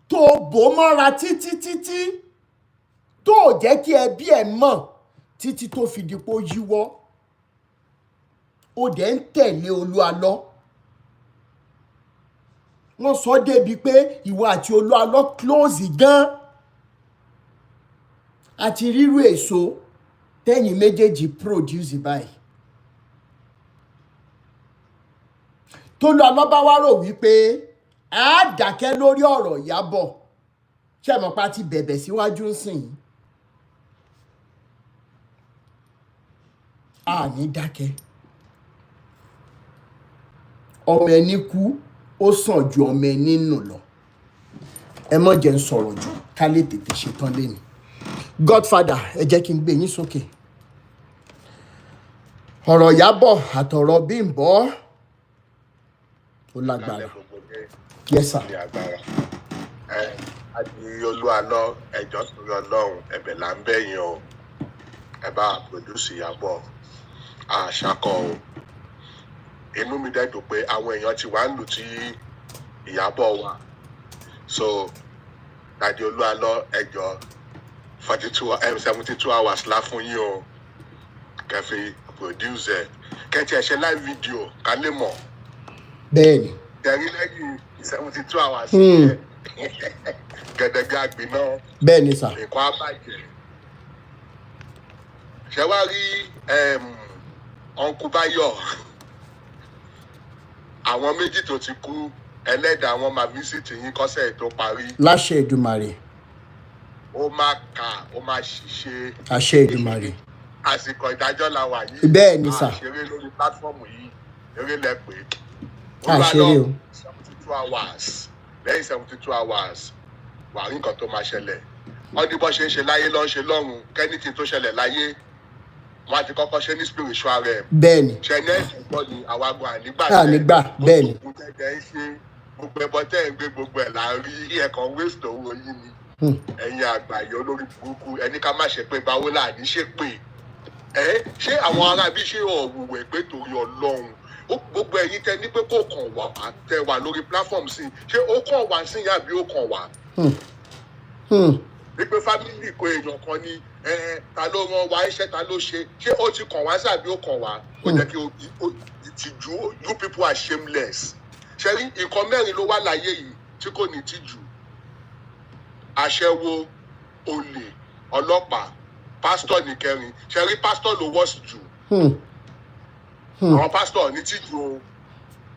tó bò mọ́ra títí títí tó ò jẹ́ kí ẹbí ẹ̀ mọ̀ títí tó fi di pé ó yíwọ́, ó dẹ̀ ń tẹ̀lé Olúalọ́. Wọ́n sọ débi pé ìwọ àti Olúalọ́ close gan, àti rírú èso tẹ́yìn méjèèjì produce báyìí. Tolúalọ́ bá wá rò wípé a dákẹ́ lórí ọ̀rọ̀ Ìyábọ̀, ṣé mọ̀ pa ti bẹ̀bẹ̀ síwájú ń sìn yín, a ní dákẹ́. Ọmọ ẹni kú ó sàn ju ọmọ ẹni nù lọ. Ẹ mọ̀ jẹ́ ń sọ̀rọ̀ jù ká lè tètè ṣetán lẹ́nu. Godfather, ẹ jẹ́ kí n gbé yín sókè. Ọ̀rọ̀ Ìyábọ̀ àtọ̀rọ̀ Bímbọ́ ó lágbára. Yes sir. Ní agbára ẹ àti Olúalọ, ẹjọ sórí Ọlọ́run, ẹ̀bẹ̀ là ń bẹ̀yìn o, ẹ bá produce Ìyábọ̀ àṣàkọ o. Inú mi dẹ̀ dùn pé àwọn èèyàn ti wá ń lù tí Ìyábọ̀ wà. So Daddy Olúalọ, ẹjọ, 42, 72 hours la fún yín o, kẹfì produce ẹ, kẹtì ẹ ṣe live video ká lè mọ̀. Bẹ́ẹ̀ni. Tẹ̀rí lẹ́yìn 72 hours yẹn, gẹ̀dẹ̀gẹ̀ àgbẹ̀ náà Bẹ́ẹ̀ni sir. nǹkan á bàjẹ́. Ṣé wàá rí Uncle Báyọ̀, àwọn méjì tó ti kú, ẹlẹ́dàá wọn máa visit yín kọ́sẹ̀ tó parí. Láṣẹ Èdùmàrè. Ó máa kà, ó máa ṣiṣẹ́. Àṣẹ Èdùmàrè. Àsìkò ìdájọ́ la wà yìí. Bẹ́ẹ̀ni sir. Àṣeré lórí platform yìí, eré lẹ pé. Àṣeré o. 72 hours, lẹ́yìn 72 hours, wàá rí nǹkan tó máa ṣẹlẹ̀. Wọ́n ní bọ́ ṣe ń ṣe láyé lọ́ ń ṣe lọ́run. Kẹ́nìtì tó ṣẹlẹ̀ láyé, wọ́n á ti kọ́kọ́ ṣe ní spiritual realm. Ṣe ní ẹ̀sìn gbọ́ ni àwa gan ànígbà. Ànígbà, bẹ́ẹ̀ni. Gbogbo tẹ́tẹ́ ń ṣe, gbogbo ẹbọ tẹ́ ń gbé, gbogbo ẹ̀ là ń rí. Ẹ̀kan waste owó yín ni. Ẹ̀yin àgbàyọ olórí burúkú, ẹni ká má ṣe pé báwo là ní ṣe pé ẹ ṣé àwọn ará bí ṣe ọ̀wùwẹ̀ pé torí Ọlọ́run. Gbogbo ẹ̀yin tẹ ní pé kò kàn wá, tẹ wà lórí platform sí, ṣé ó kàn wá sí yá bí ó kàn wá? Wípé family kò èèyàn kan ni ẹ, ta ló rán wa iṣẹ́, ta ló ṣe, ṣé ó ti kàn wá sí àbí ó kàn wá? Ó jẹ́ kí ìtìjú. You people are shameless. Ṣe rí nǹkan mẹ́rin ló wà láyé yìí tí kò ní tìjú: aṣẹ́wó, olè, ọlọ́pàá, pásítọ̀ ní kẹrin. Ṣe rí pásítọ̀ ló worst jù. Àwọn pásítọ̀ ní tìjú o.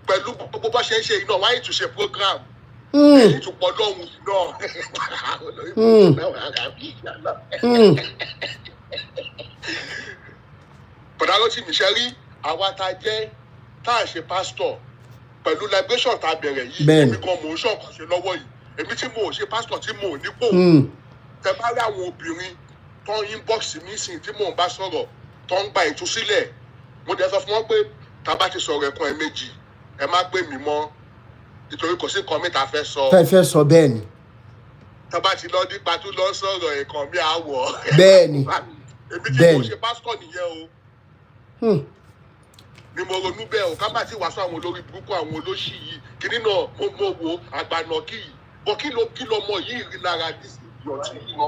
Pẹ̀lú gbogbo bó ṣe ń ṣe iná wáyé túnṣe program, èyí tún pọ̀ lọ́hùn náà. Bọ̀dá ló ti mi ṣe rí àwa tá a jẹ́ tá a ṣe pásítọ̀ pẹ̀lú liberation tá a bẹ̀rẹ̀ yìí. Èmi gan mò ń ṣọ̀kan ṣe lọ́wọ́ yìí. Èmi tí mo ò ṣe pásítọ̀, tí mo ò nípò, tẹ bá rí àwọn obìnrin tó ń inbox mi sìn tí mò ń bá sọ̀rọ̀, tó ń gba ìtúsílẹ̀, mo dẹ̀ sọ fún wọn pé tá a bá ti sọ̀rọ̀ ẹ̀kan ẹ̀ méjì, ẹ má pè mí mọ́. Nítorí kò sí nǹkan mẹ́ta fẹ́ sọ. Fẹ́ fẹ́ sọ, bẹ́ẹ̀ ni. Tó bá ti lọ nípa tó lọ sọ̀rọ̀ nǹkan mi àwọ̀. Bẹ́ẹ̀ ni. Èmi tí Bẹ́ẹ̀ mo ni. ṣe pásítọ̀ nìyẹn o. Ni mo ronú bẹ́ẹ̀ o, ká má ti wàásù àwọn olórí burúkú, àwọn olóṣì yìí. Kíní náà mo wo àgbàna kí yìí bọ́ kí ló mọ yìí rí lára ìyọ̀tí yìí lọ.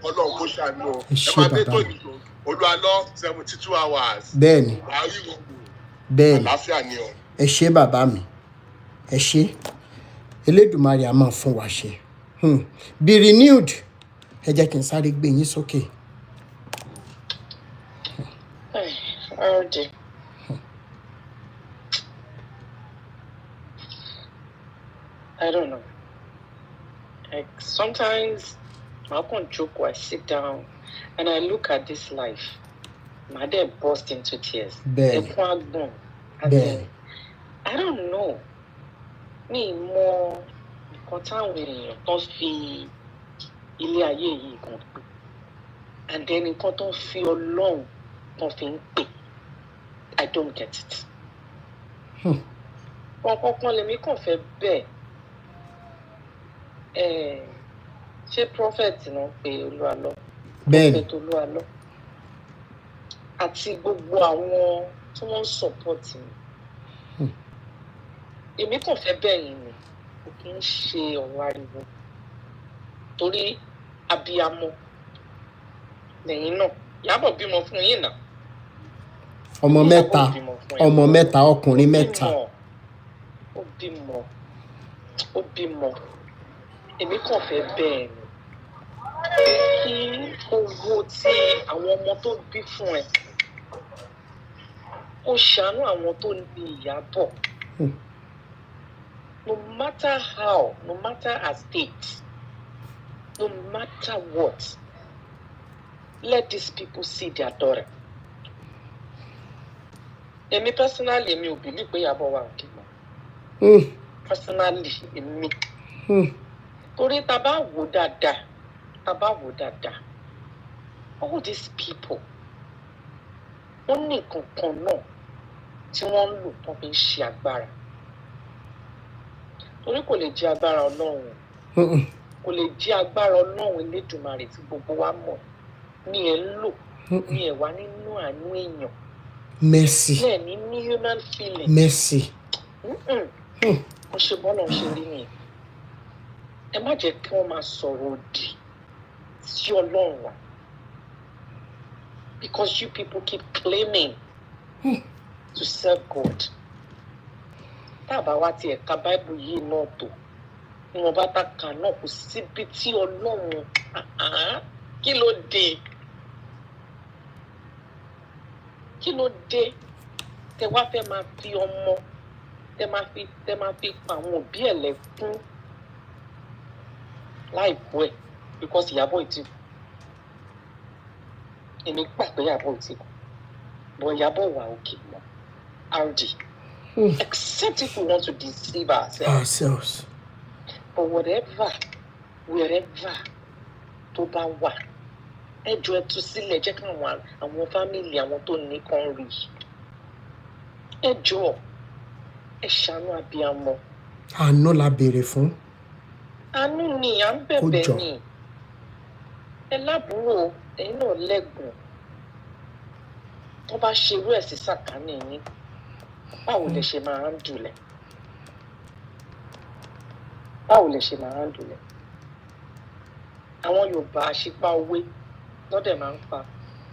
Ọlọ́run kò ṣàánú o. Ẹ Ẹ ṣé máa dé bàbá tó mi. nìjọ Olúwalọ 72 hours. Bẹ́ẹ̀ ni. Wàá rí gbogbo. Bẹ́ẹ̀ ni. Àlàáfíà ni o. Ẹ ṣé bàbá mi, ẹ ṣé. Elédùmarè a máa fún wa ṣe. Be renewed. Ẹ jẹ́ kí n sáré gbé yín sókè. Hey, RD. I don't know. Like sometimes I can't joke. I sit down and I look at this life. My dad burst into tears. Bẹ́ẹ̀ni. Ẹkún á gbọ̀n. As Bẹ́ẹ̀ni. in, I don't know. Mi ì mọ nǹkan táwọn èèyàn tó fi ilé ayé yìí kan pè. And then nǹkan tó ń fi Ọlọ́run tó fi ń pè. I don't get it. Kọ̀ọ̀kan lèmi kàn fẹ́ bẹ́ẹ̀. Eh, ṣé prophet náà pe Olúwalọ? Bẹ́ẹ̀ni. Prophet Olúwalọ. Àti gbogbo àwọn tí wọ́n ń support mi. Èmi kàn fẹ́ bẹ̀ yín ni, kò kí ń ṣe ọ̀rọ̀ ariwo. Torí abiyamọ lẹ́yìn náà. Ìyábọ̀ bímọ fún yín náà. Ọmọ mẹ́ta. Ìyábọ̀ bímọ fún ẹ. Ọmọ mẹ́ta, ọkùnrin mẹ́ta. Bímọ, ó bímọ, ó bímọ. Èmi kàn fẹ́ bẹ́ẹ̀ ni, kí owó tí àwọn ọmọ tó bí fún ẹ, kó ṣàánú àwọn tó ní Ìyábọ̀. No matter how, no matter her state, no matter what, let these people see their daughter. Èmi personally, èmi ò believe pé Ìyábọ̀ wà òkè mọ́. Personally, èmi, torí tá a bá wò dáadáa, tá a bá wò dáadáa, all these people, wọ́n ní nǹkan kan náà tí wọ́n ń lò tó fi ń ṣe agbára, torí kò lè jẹ́ agbára Ọlọ́run, kò lè jẹ́ agbára Ọlọ́run Elédùmarè tí gbogbo wa mọ̀ ní ẹ̀ ń lò ní ẹ̀ wá nínú àánú èèyàn. Mercy. Náà ní human feeling. Mercy. Kò ṣe bọ́lá ń ṣe rí nìyẹn. Ẹ má jẹ́ kí wọ́n máa sọ̀rọ̀ òdì sí Ọlọ́run wa, because you people keep claiming to serve God. Tá a bá wá tiẹ̀ ka Báìbù yìí náà, tó ìwọ̀n bá ta kà náà, kò síbi tí Ọlọ́run. Ah, ah, kí ló dé? Kí ló dé tẹ wá fẹ́ máa fi ọmọ tẹ máa fi pa àwọn òbí ẹ̀ lẹ́kún láìpẹ́ ẹ̀? Because Ìyábọ̀ ti kú, èmi gbà pé Ìyábọ̀ ti kú, but Ìyábọ̀ wà òkè mọ́, RD, except if we want to deceive ourselves. Ourselves. But whatever, wherever tó bá wà, ẹ jọ̀ọ́, ẹ tú sílẹ̀, jẹ́ káwọn àwọn family àwọn tó ní kan rí. Ẹ jọ̀ọ́, ẹ ṣàánú abiyamọ. Àánú la béèrè fún. Àánú ni à ń Kó bẹ̀bẹ̀ jọ. ni. Ẹ lábúrò, ẹ̀yin náà lẹ́gbọ̀n. Tó bá ṣerú ẹ̀ sí sàkání yín, báwo lẹ ṣe máa ń dùlẹ̀? Báwo lẹ ṣe máa ń dùlẹ̀? Àwọn Yorùbá, àṣìpa òwe lọ́dẹ̀ máa ń pa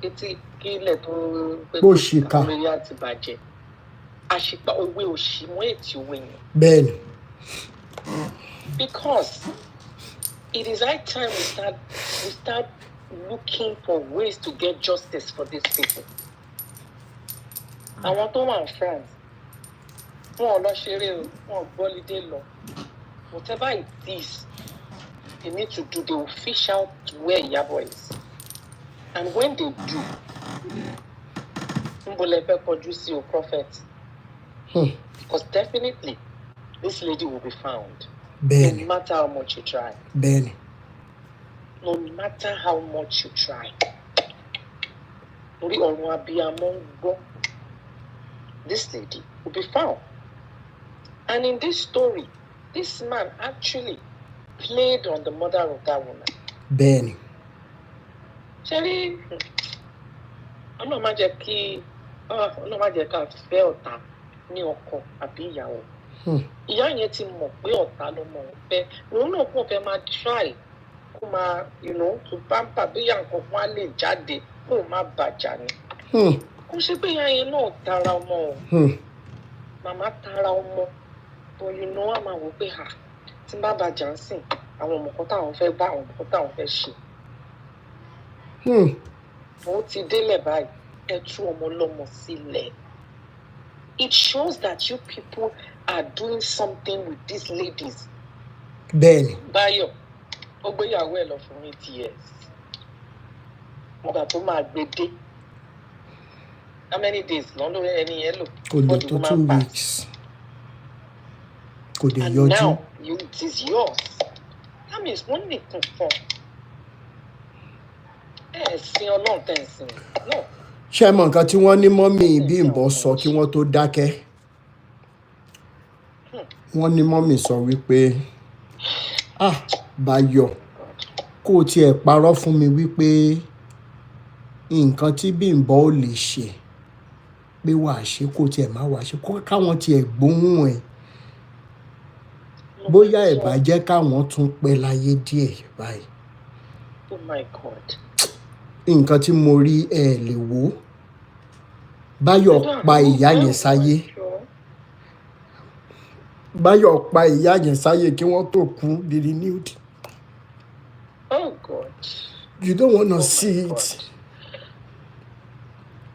etí kílẹ̀ tó pé Bó ṣìkà. àwọn eré àti bàjẹ́. Àṣìpa òwe òṣì mú ètí òwe yẹn. Bẹ́ẹ̀ni. Because it is high time we start looking for ways to get justice for these people. Àwọn tó wà ní France, wọn ò lọ ṣeré o, wọn ò gbọ́ holiday lọ. Whatever it is they need to do, they will fish out where Iyabo is. And when they do, níbo lẹ fẹ́ kọjú sí o, prophet? Because definitely this lady will be found. Bẹ́ẹ̀ni. No matter how much you try. Bẹ́ẹ̀ni. No matter how much you try. Torí ọ̀run abiyamọ ń gbọ́. This lady will be found. And in this story, this man actually played on the mother of that woman. Bẹ́ẹ̀ni. Ṣe rí, Ọlọ́run má jẹ́ ká fẹ́ ọ̀tá ní ọkọ àbí ìyàwó. Ìyá yẹn ti mọ̀ pé ọ̀tá lọmọ òun fẹ́. Òun náà kàn fẹ́ máa try kó máa to pamper, bóyá nǹkan kan á lè jáde kó má bàjá ni. Kó ṣe pé ìyá yẹn náà tara ọmọ o. Màmá tara ọmọ, but a máa wò pé, ah, tí n bá bàjá ń sìn, àwọn ọmọ kan táwọn fẹ́ bá, àwọn ọmọ kan táwọn fẹ́ ṣe. Ó ti délẹ̀ báyìí, ẹ tú ọmọ lọ́mọ sílẹ̀. It shows that you people are doing something with these ladies. Bẹ́ẹ̀ni. Báyọ̀, ó gbéyàwó ẹ̀ lọ fún 8 years. Ìgbà tó máa gbé dé, how many days lọ́n lórí ẹni yẹn lò? Kò lè Before the tó woman two pass. weeks, kò dé And yọjú. now it is yours. That means wọ́n nìkan kan ẹ sin Ọlọ́run tẹ̀ ń sìn no. Ṣé ẹ mọ nǹkan tí wọ́n ní mummy Bímbọ́ sọ kí wọ́n tó dákẹ́? Wọ́n ní mummy sọ wípé, "Ah, Báyọ̀, kó o tiẹ̀ parọ́ fún mi wípé nǹkan tí Bímbọ́ ò lè ṣe pé wàá ṣe, kó o tiẹ̀ má wàá ṣe, kó káwọn tiẹ̀ gbóhùn ẹ̀, bóyá ẹ̀ bá jẹ́ káwọn tún pẹ́ láyé díẹ̀ báyìí." Oh my God. Nǹkan tí mo rí, ẹ lè wò ó. Báyọ̀ pa ìyá yẹn sáyé. Báyọ̀ pa ìyá yẹn sáyé kí wọ́n tó kú, the renewed. Oh God. You don't wanna Oh my see God. it.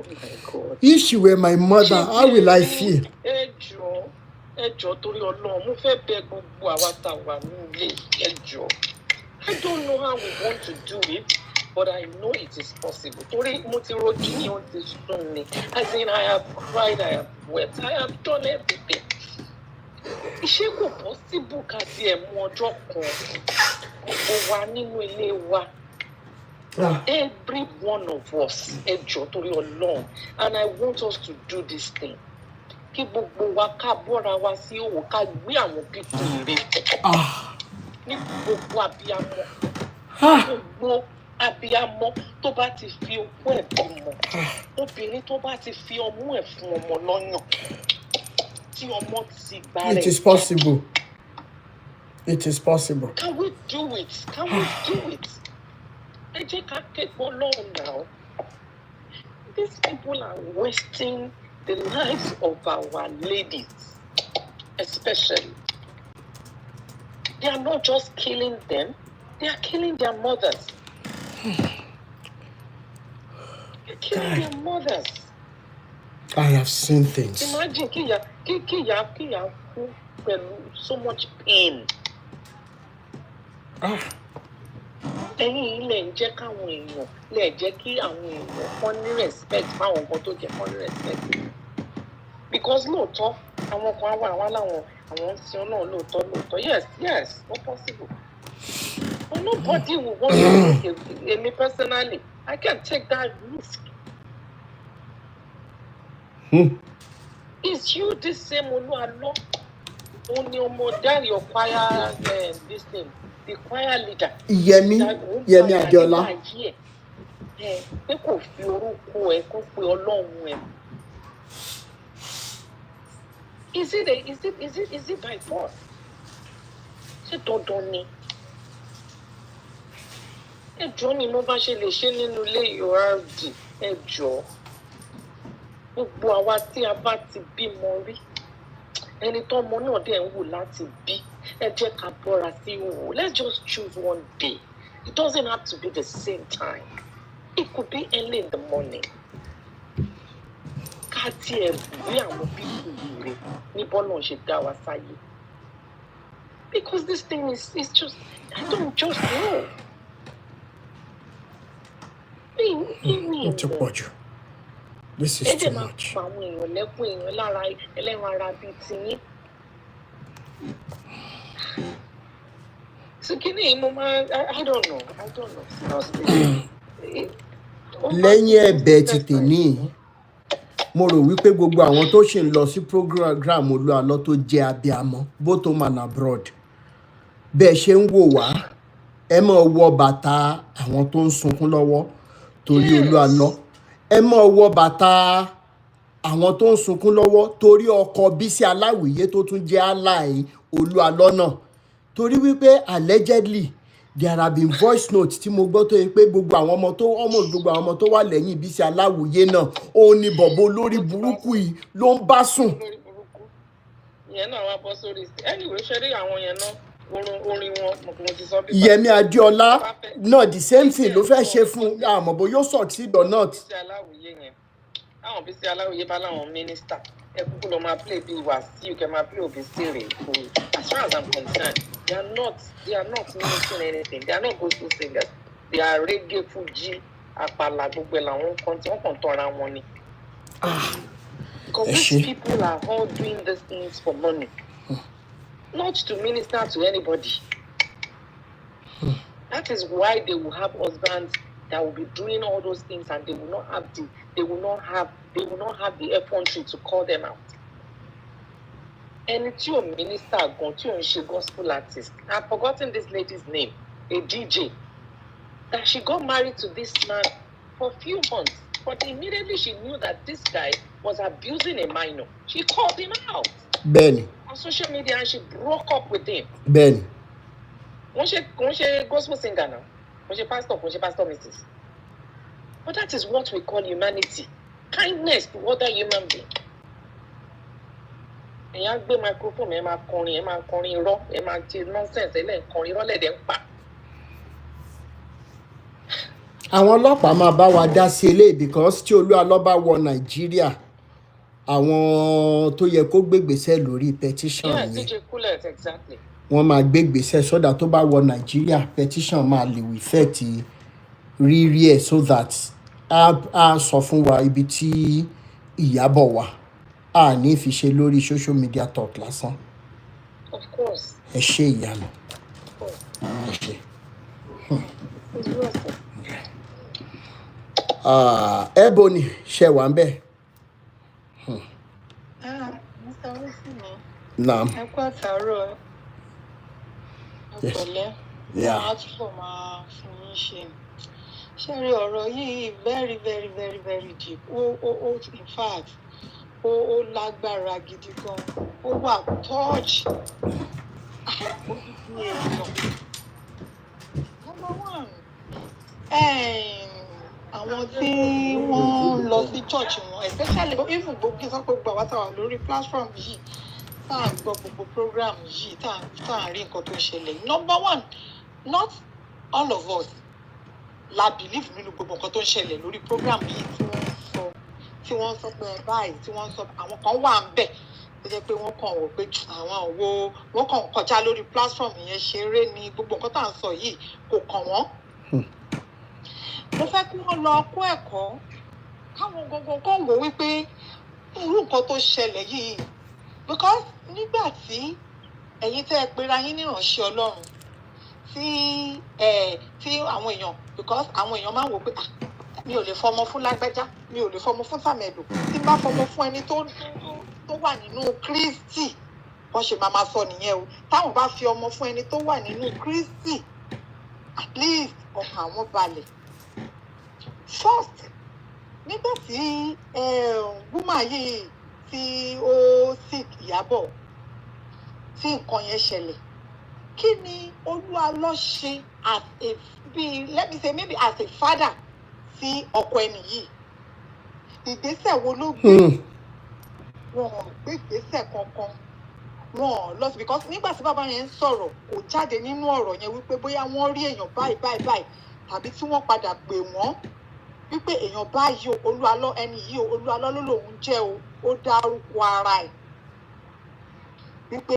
Oh my God. If she were my mother, how will I feel? Ẹ jọ̀ọ́, ẹ jọ̀ọ́, torí Ọlọ́run, mo fẹ́ bẹ̀ gbogbo àwa tá a wà ní ilé, ẹ jọ̀ọ́. I don't know how we want to do it, but I know it is possible, torí mo ti rojú ní, ó ti sún mi. As in, I have cried, I have wept, I have done everything. Ṣé kò possible ká tiẹ̀ mú ọjọ́ kan, gbogbo wa nínú ilé wa, Ah, every one of us? Ẹ jọ̀ọ́, torí Ọlọ́run, and I want us to do this thing, kí gbogbo wa ká bọ́ra wa sí òwò, ká gbé àwọn people rẹ̀ ah, ní gbogbo abiyamọ, ah, gbogbo abiyamọ tó bá ti fi okó ẹ̀ bímọ, obìnrin tó bá ti fi ọmú ẹ̀ fún ọmọ lọ́yàn, tí ọmọ ti gbà It rẹ̀. is possible. It is possible. Can we do it? Can we do it? Ẹ jẹ́ ká képe Ọlọ́run now. These people are wasting the lives of our ladies, especially. They are not just killing them, they are killing their mothers. They're killing Guy. their mothers. I have seen things. Imagine kíyà kí kíyà kíyà kú pẹ̀lú so much pain. Ah, Ẹ̀yin yìí lè ń jẹ́ káwọn èèyàn lè jẹ́ kí àwọn èèyàn kán ní respect fáwọn nǹkan tó jẹ́ kán ní respect, because lóòótọ́, àwọn kan á wà wá láwọn àwọn ń sin Ọlọ́run lóòótọ́ lóòótọ́. Yes, ó possible, but nobody will want to take a èmi personally, I can't take that risk. Is you this same Olúalọ́, òun ni ọmọ Dárí choir, this thing, the choir leader. Yẹmi Yẹmi Adéọlá. Ayé ẹ pé kò fi orúkọ ẹ kó pe Ọlọ́run ẹ. Is it a, is it is it is it by force? Ṣé dandan ni? Ẹ jọ̀ọ́, ni mo bá ṣe lè ṣe nínú ilé URD, ẹ jọ̀ọ́, gbogbo àwa tí a bá ti bímọ rí, ẹni tó ọmọ náà dẹ̀ ń wù láti bí, ẹ jẹ́ ká bọ́ra sí òwò. Let's just choose one day. It doesn't have to be the same time. It could be early in the morning. Ká tiẹ̀ gbé àwọn people yìí rè ní bọ́lá ṣe dá wa sáyé, because this thing is just, I don't just know. Mi Ó ti pọ̀ jù. This is ẹ dẹ̀ too máa much. pa àwọn èèyàn lẹ́kùn, èèyàn lára ẹlẹ́ran ara bíi tiyín. So kíní yìí, mo máa I don't know, I don't know, seriously. Lẹ́yìn ẹ̀bẹ̀ ti tèmi, Mo rò wípé gbogbo àwọn tó ṣì ń lọ sí program Olúalọ́ tó jẹ́ abiamọ, both home and abroad, bẹ́ẹ̀ ṣe ń wò wá, ẹ máa wọ bàtà àwọn tó ń sunkún lọ́wọ́ torí Olúalọ́. Ẹ máa wọ bàtà àwọn tó ń sunkún lọ́wọ́ torí ọkọ Bísí Aláwìyé tó tún jẹ́ ally Olúalọ́ náà, torí wípé allegedly there have been voice notes tí mo gbọ́ tó yẹ pé gbogbo àwọn ọmọ tó, almost gbogbo àwọn ọmọ tó wà lẹ́yìn Bísí Aláwìyé náà, òun ni bọ̀bọ̀ olórí burúkú yìí ló ń bá sùn. Lórí burúkú ìyẹn náà wá bọ́ sórí. Anyway, ṣe rí àwọn yẹn náà, orin wọn mo ti sọ bí. Yẹmi Adéọlá náà, the same thing ló fẹ́ ṣe fún, àmọ́ bó yóò succeed or not. Bísí Aláwìyé yẹn, táwọn Bísí Aláwìyé bá láwọn mínísítà, ẹ kúkú lọ máa play bíi Wàsíù, kẹ máa play Òbísìrè kò. As far as I'm concerned, they are not ministering anything. They are not gospel singers. They are reggae, fuji, àpàlà, gbogbo ẹ̀ làwọn kan tí wọ́n kàn tọ́ra wọn ni. Because Ẹ these ṣé. people are all doing these things for money, not to minister to anybody. That is why they will have husbands that will be doing all those things and they will not have the effrontery to call them out. Ẹni tí ò minister gan, tí ò ń ṣe gospel artist, I've forgotten this lady's name, a DJ, that she got married to this man for a few months, but immediately she knew that this guy was abusing a minor, she called him out Bẹ́ẹ̀ni. on social media and she broke up with him. Bẹ́ẹ̀ni. Wọ́n ṣe, kò ń ṣe gospel singer now, kò ń ṣe pastor, kò ń ṣe pastor missus, but that is what we call humanity, kindness to other human being. Èèyàn á gbé microphone, ẹ máa kọrin, ẹ máa kọrin irọ́, ẹ máa ṣe nonsense, ẹ lẹ́ẹ̀ kọrin irọ́ lẹ́dẹ̀ ń pa. Àwọn ọlọ́pàá máa bá wa dá sí eléyìí, because tí Olúalọ́ bá wọ Nàìjíríà, àwọn tó yẹ kó gbégbèsè lórí petition yẹn, DJ Kulet, exactly. wọ́n máa gbégbèsè sódà tó bá wọ Nàìjíríà, petition máa lè effect rírí ẹ̀, so that á sọ fún wa ibi tí Ìyábọ̀ wà. A ní fi ṣe lórí social media talk lásán. Of course. Ẹ ṣe, ìyanu. Of course. Ẹ ṣe. It's well said. Ah, Ebony, ṣe wà ń bẹ̀? Ah, Mr. Wilson, Naam. ẹ kú àtàárọ̀, ẹ Yes. pẹ̀lẹ́. Yeah. Á túbọ̀ máa fún yín ṣe. Ṣé rí ọ̀rọ̀ yìí, very very very very deep. Ó in fact, ó lágbára gidi gan. Ó wà touch. Odidi èèyàn. Number one, àwọn tí wọ́n ń lọ sí church wọn, especially even gbogbo, kí n sọ pé gbogbo àwa tá a wà lórí platform yìí, tá à ń gbọ́ gbogbo program yìí, tá à ń rí nǹkan tó ń ṣẹlẹ̀. Number one, not all of us la believe nínú gbogbo nǹkan tó ń ṣẹlẹ̀ lórí program yìí tí wọ́n ń sọ, tí wọ́n ń sọ pé ẹ báyìí, tí wọ́n ń sọ. Àwọn kan wà ń bẹ̀ tó jẹ́ pé wọ́n kàn wò pé àwọn wo, wọ́n kàn kọjá lórí platform yẹn ṣeré ni, gbogbo nǹkan tá à ń sọ yìí kò kàn wọ́n. Mo fẹ́ kí wọ́n lọ kó ẹ̀kọ́, káwọn gangan kàn wò wípé irú nǹkan tó ṣẹlẹ̀ yìí, because nígbà tí ẹ̀yin tẹ́ ẹ pera yín níránṣẹ́ Ọlọ́run, tí ẹ tí àwọn èèyàn, because àwọn èèyàn máa ń wò pé, "Ah, mi ò lè fọmọ fún lágbájá, mi ò lè fọmọ fún tàmẹ̀dò. Tí n bá fọmọ fún ẹni tó wà nínú Kristi," wọ́n ṣe máa máa sọ nìyẹn o, táwọn bá fi ọmọ fún ẹni tó wà nínú Kristi, at least ọkàn àwọn balẹ̀. First, nígbà tí woman yìí tí ó sick, Ìyábọ̀, tí nǹkan yẹn ṣẹlẹ̀, kí ni Olúalọ́ ṣe as a bí, let me say maybe as a father sí ọkọ ẹni yìí? Ìgbésẹ̀ wo ló gbé? Wọn ò gbé ìgbésẹ̀ kankan, wọn ò lọ sí, because nígbà tí bàbá yẹn ń sọ̀rọ̀, kò jáde nínú ọ̀rọ̀ yẹn wípé bóyá wọ́n rí èèyàn báyìí báyìí báyìí, tàbí tí wọ́n padà pè wọ́n wípé èèyàn báyìí o, Olúalọ́, ẹni yìí o, Olúalọ́ ló lòun jẹ́ o. Ó dárúkọ ara ẹ̀ wípé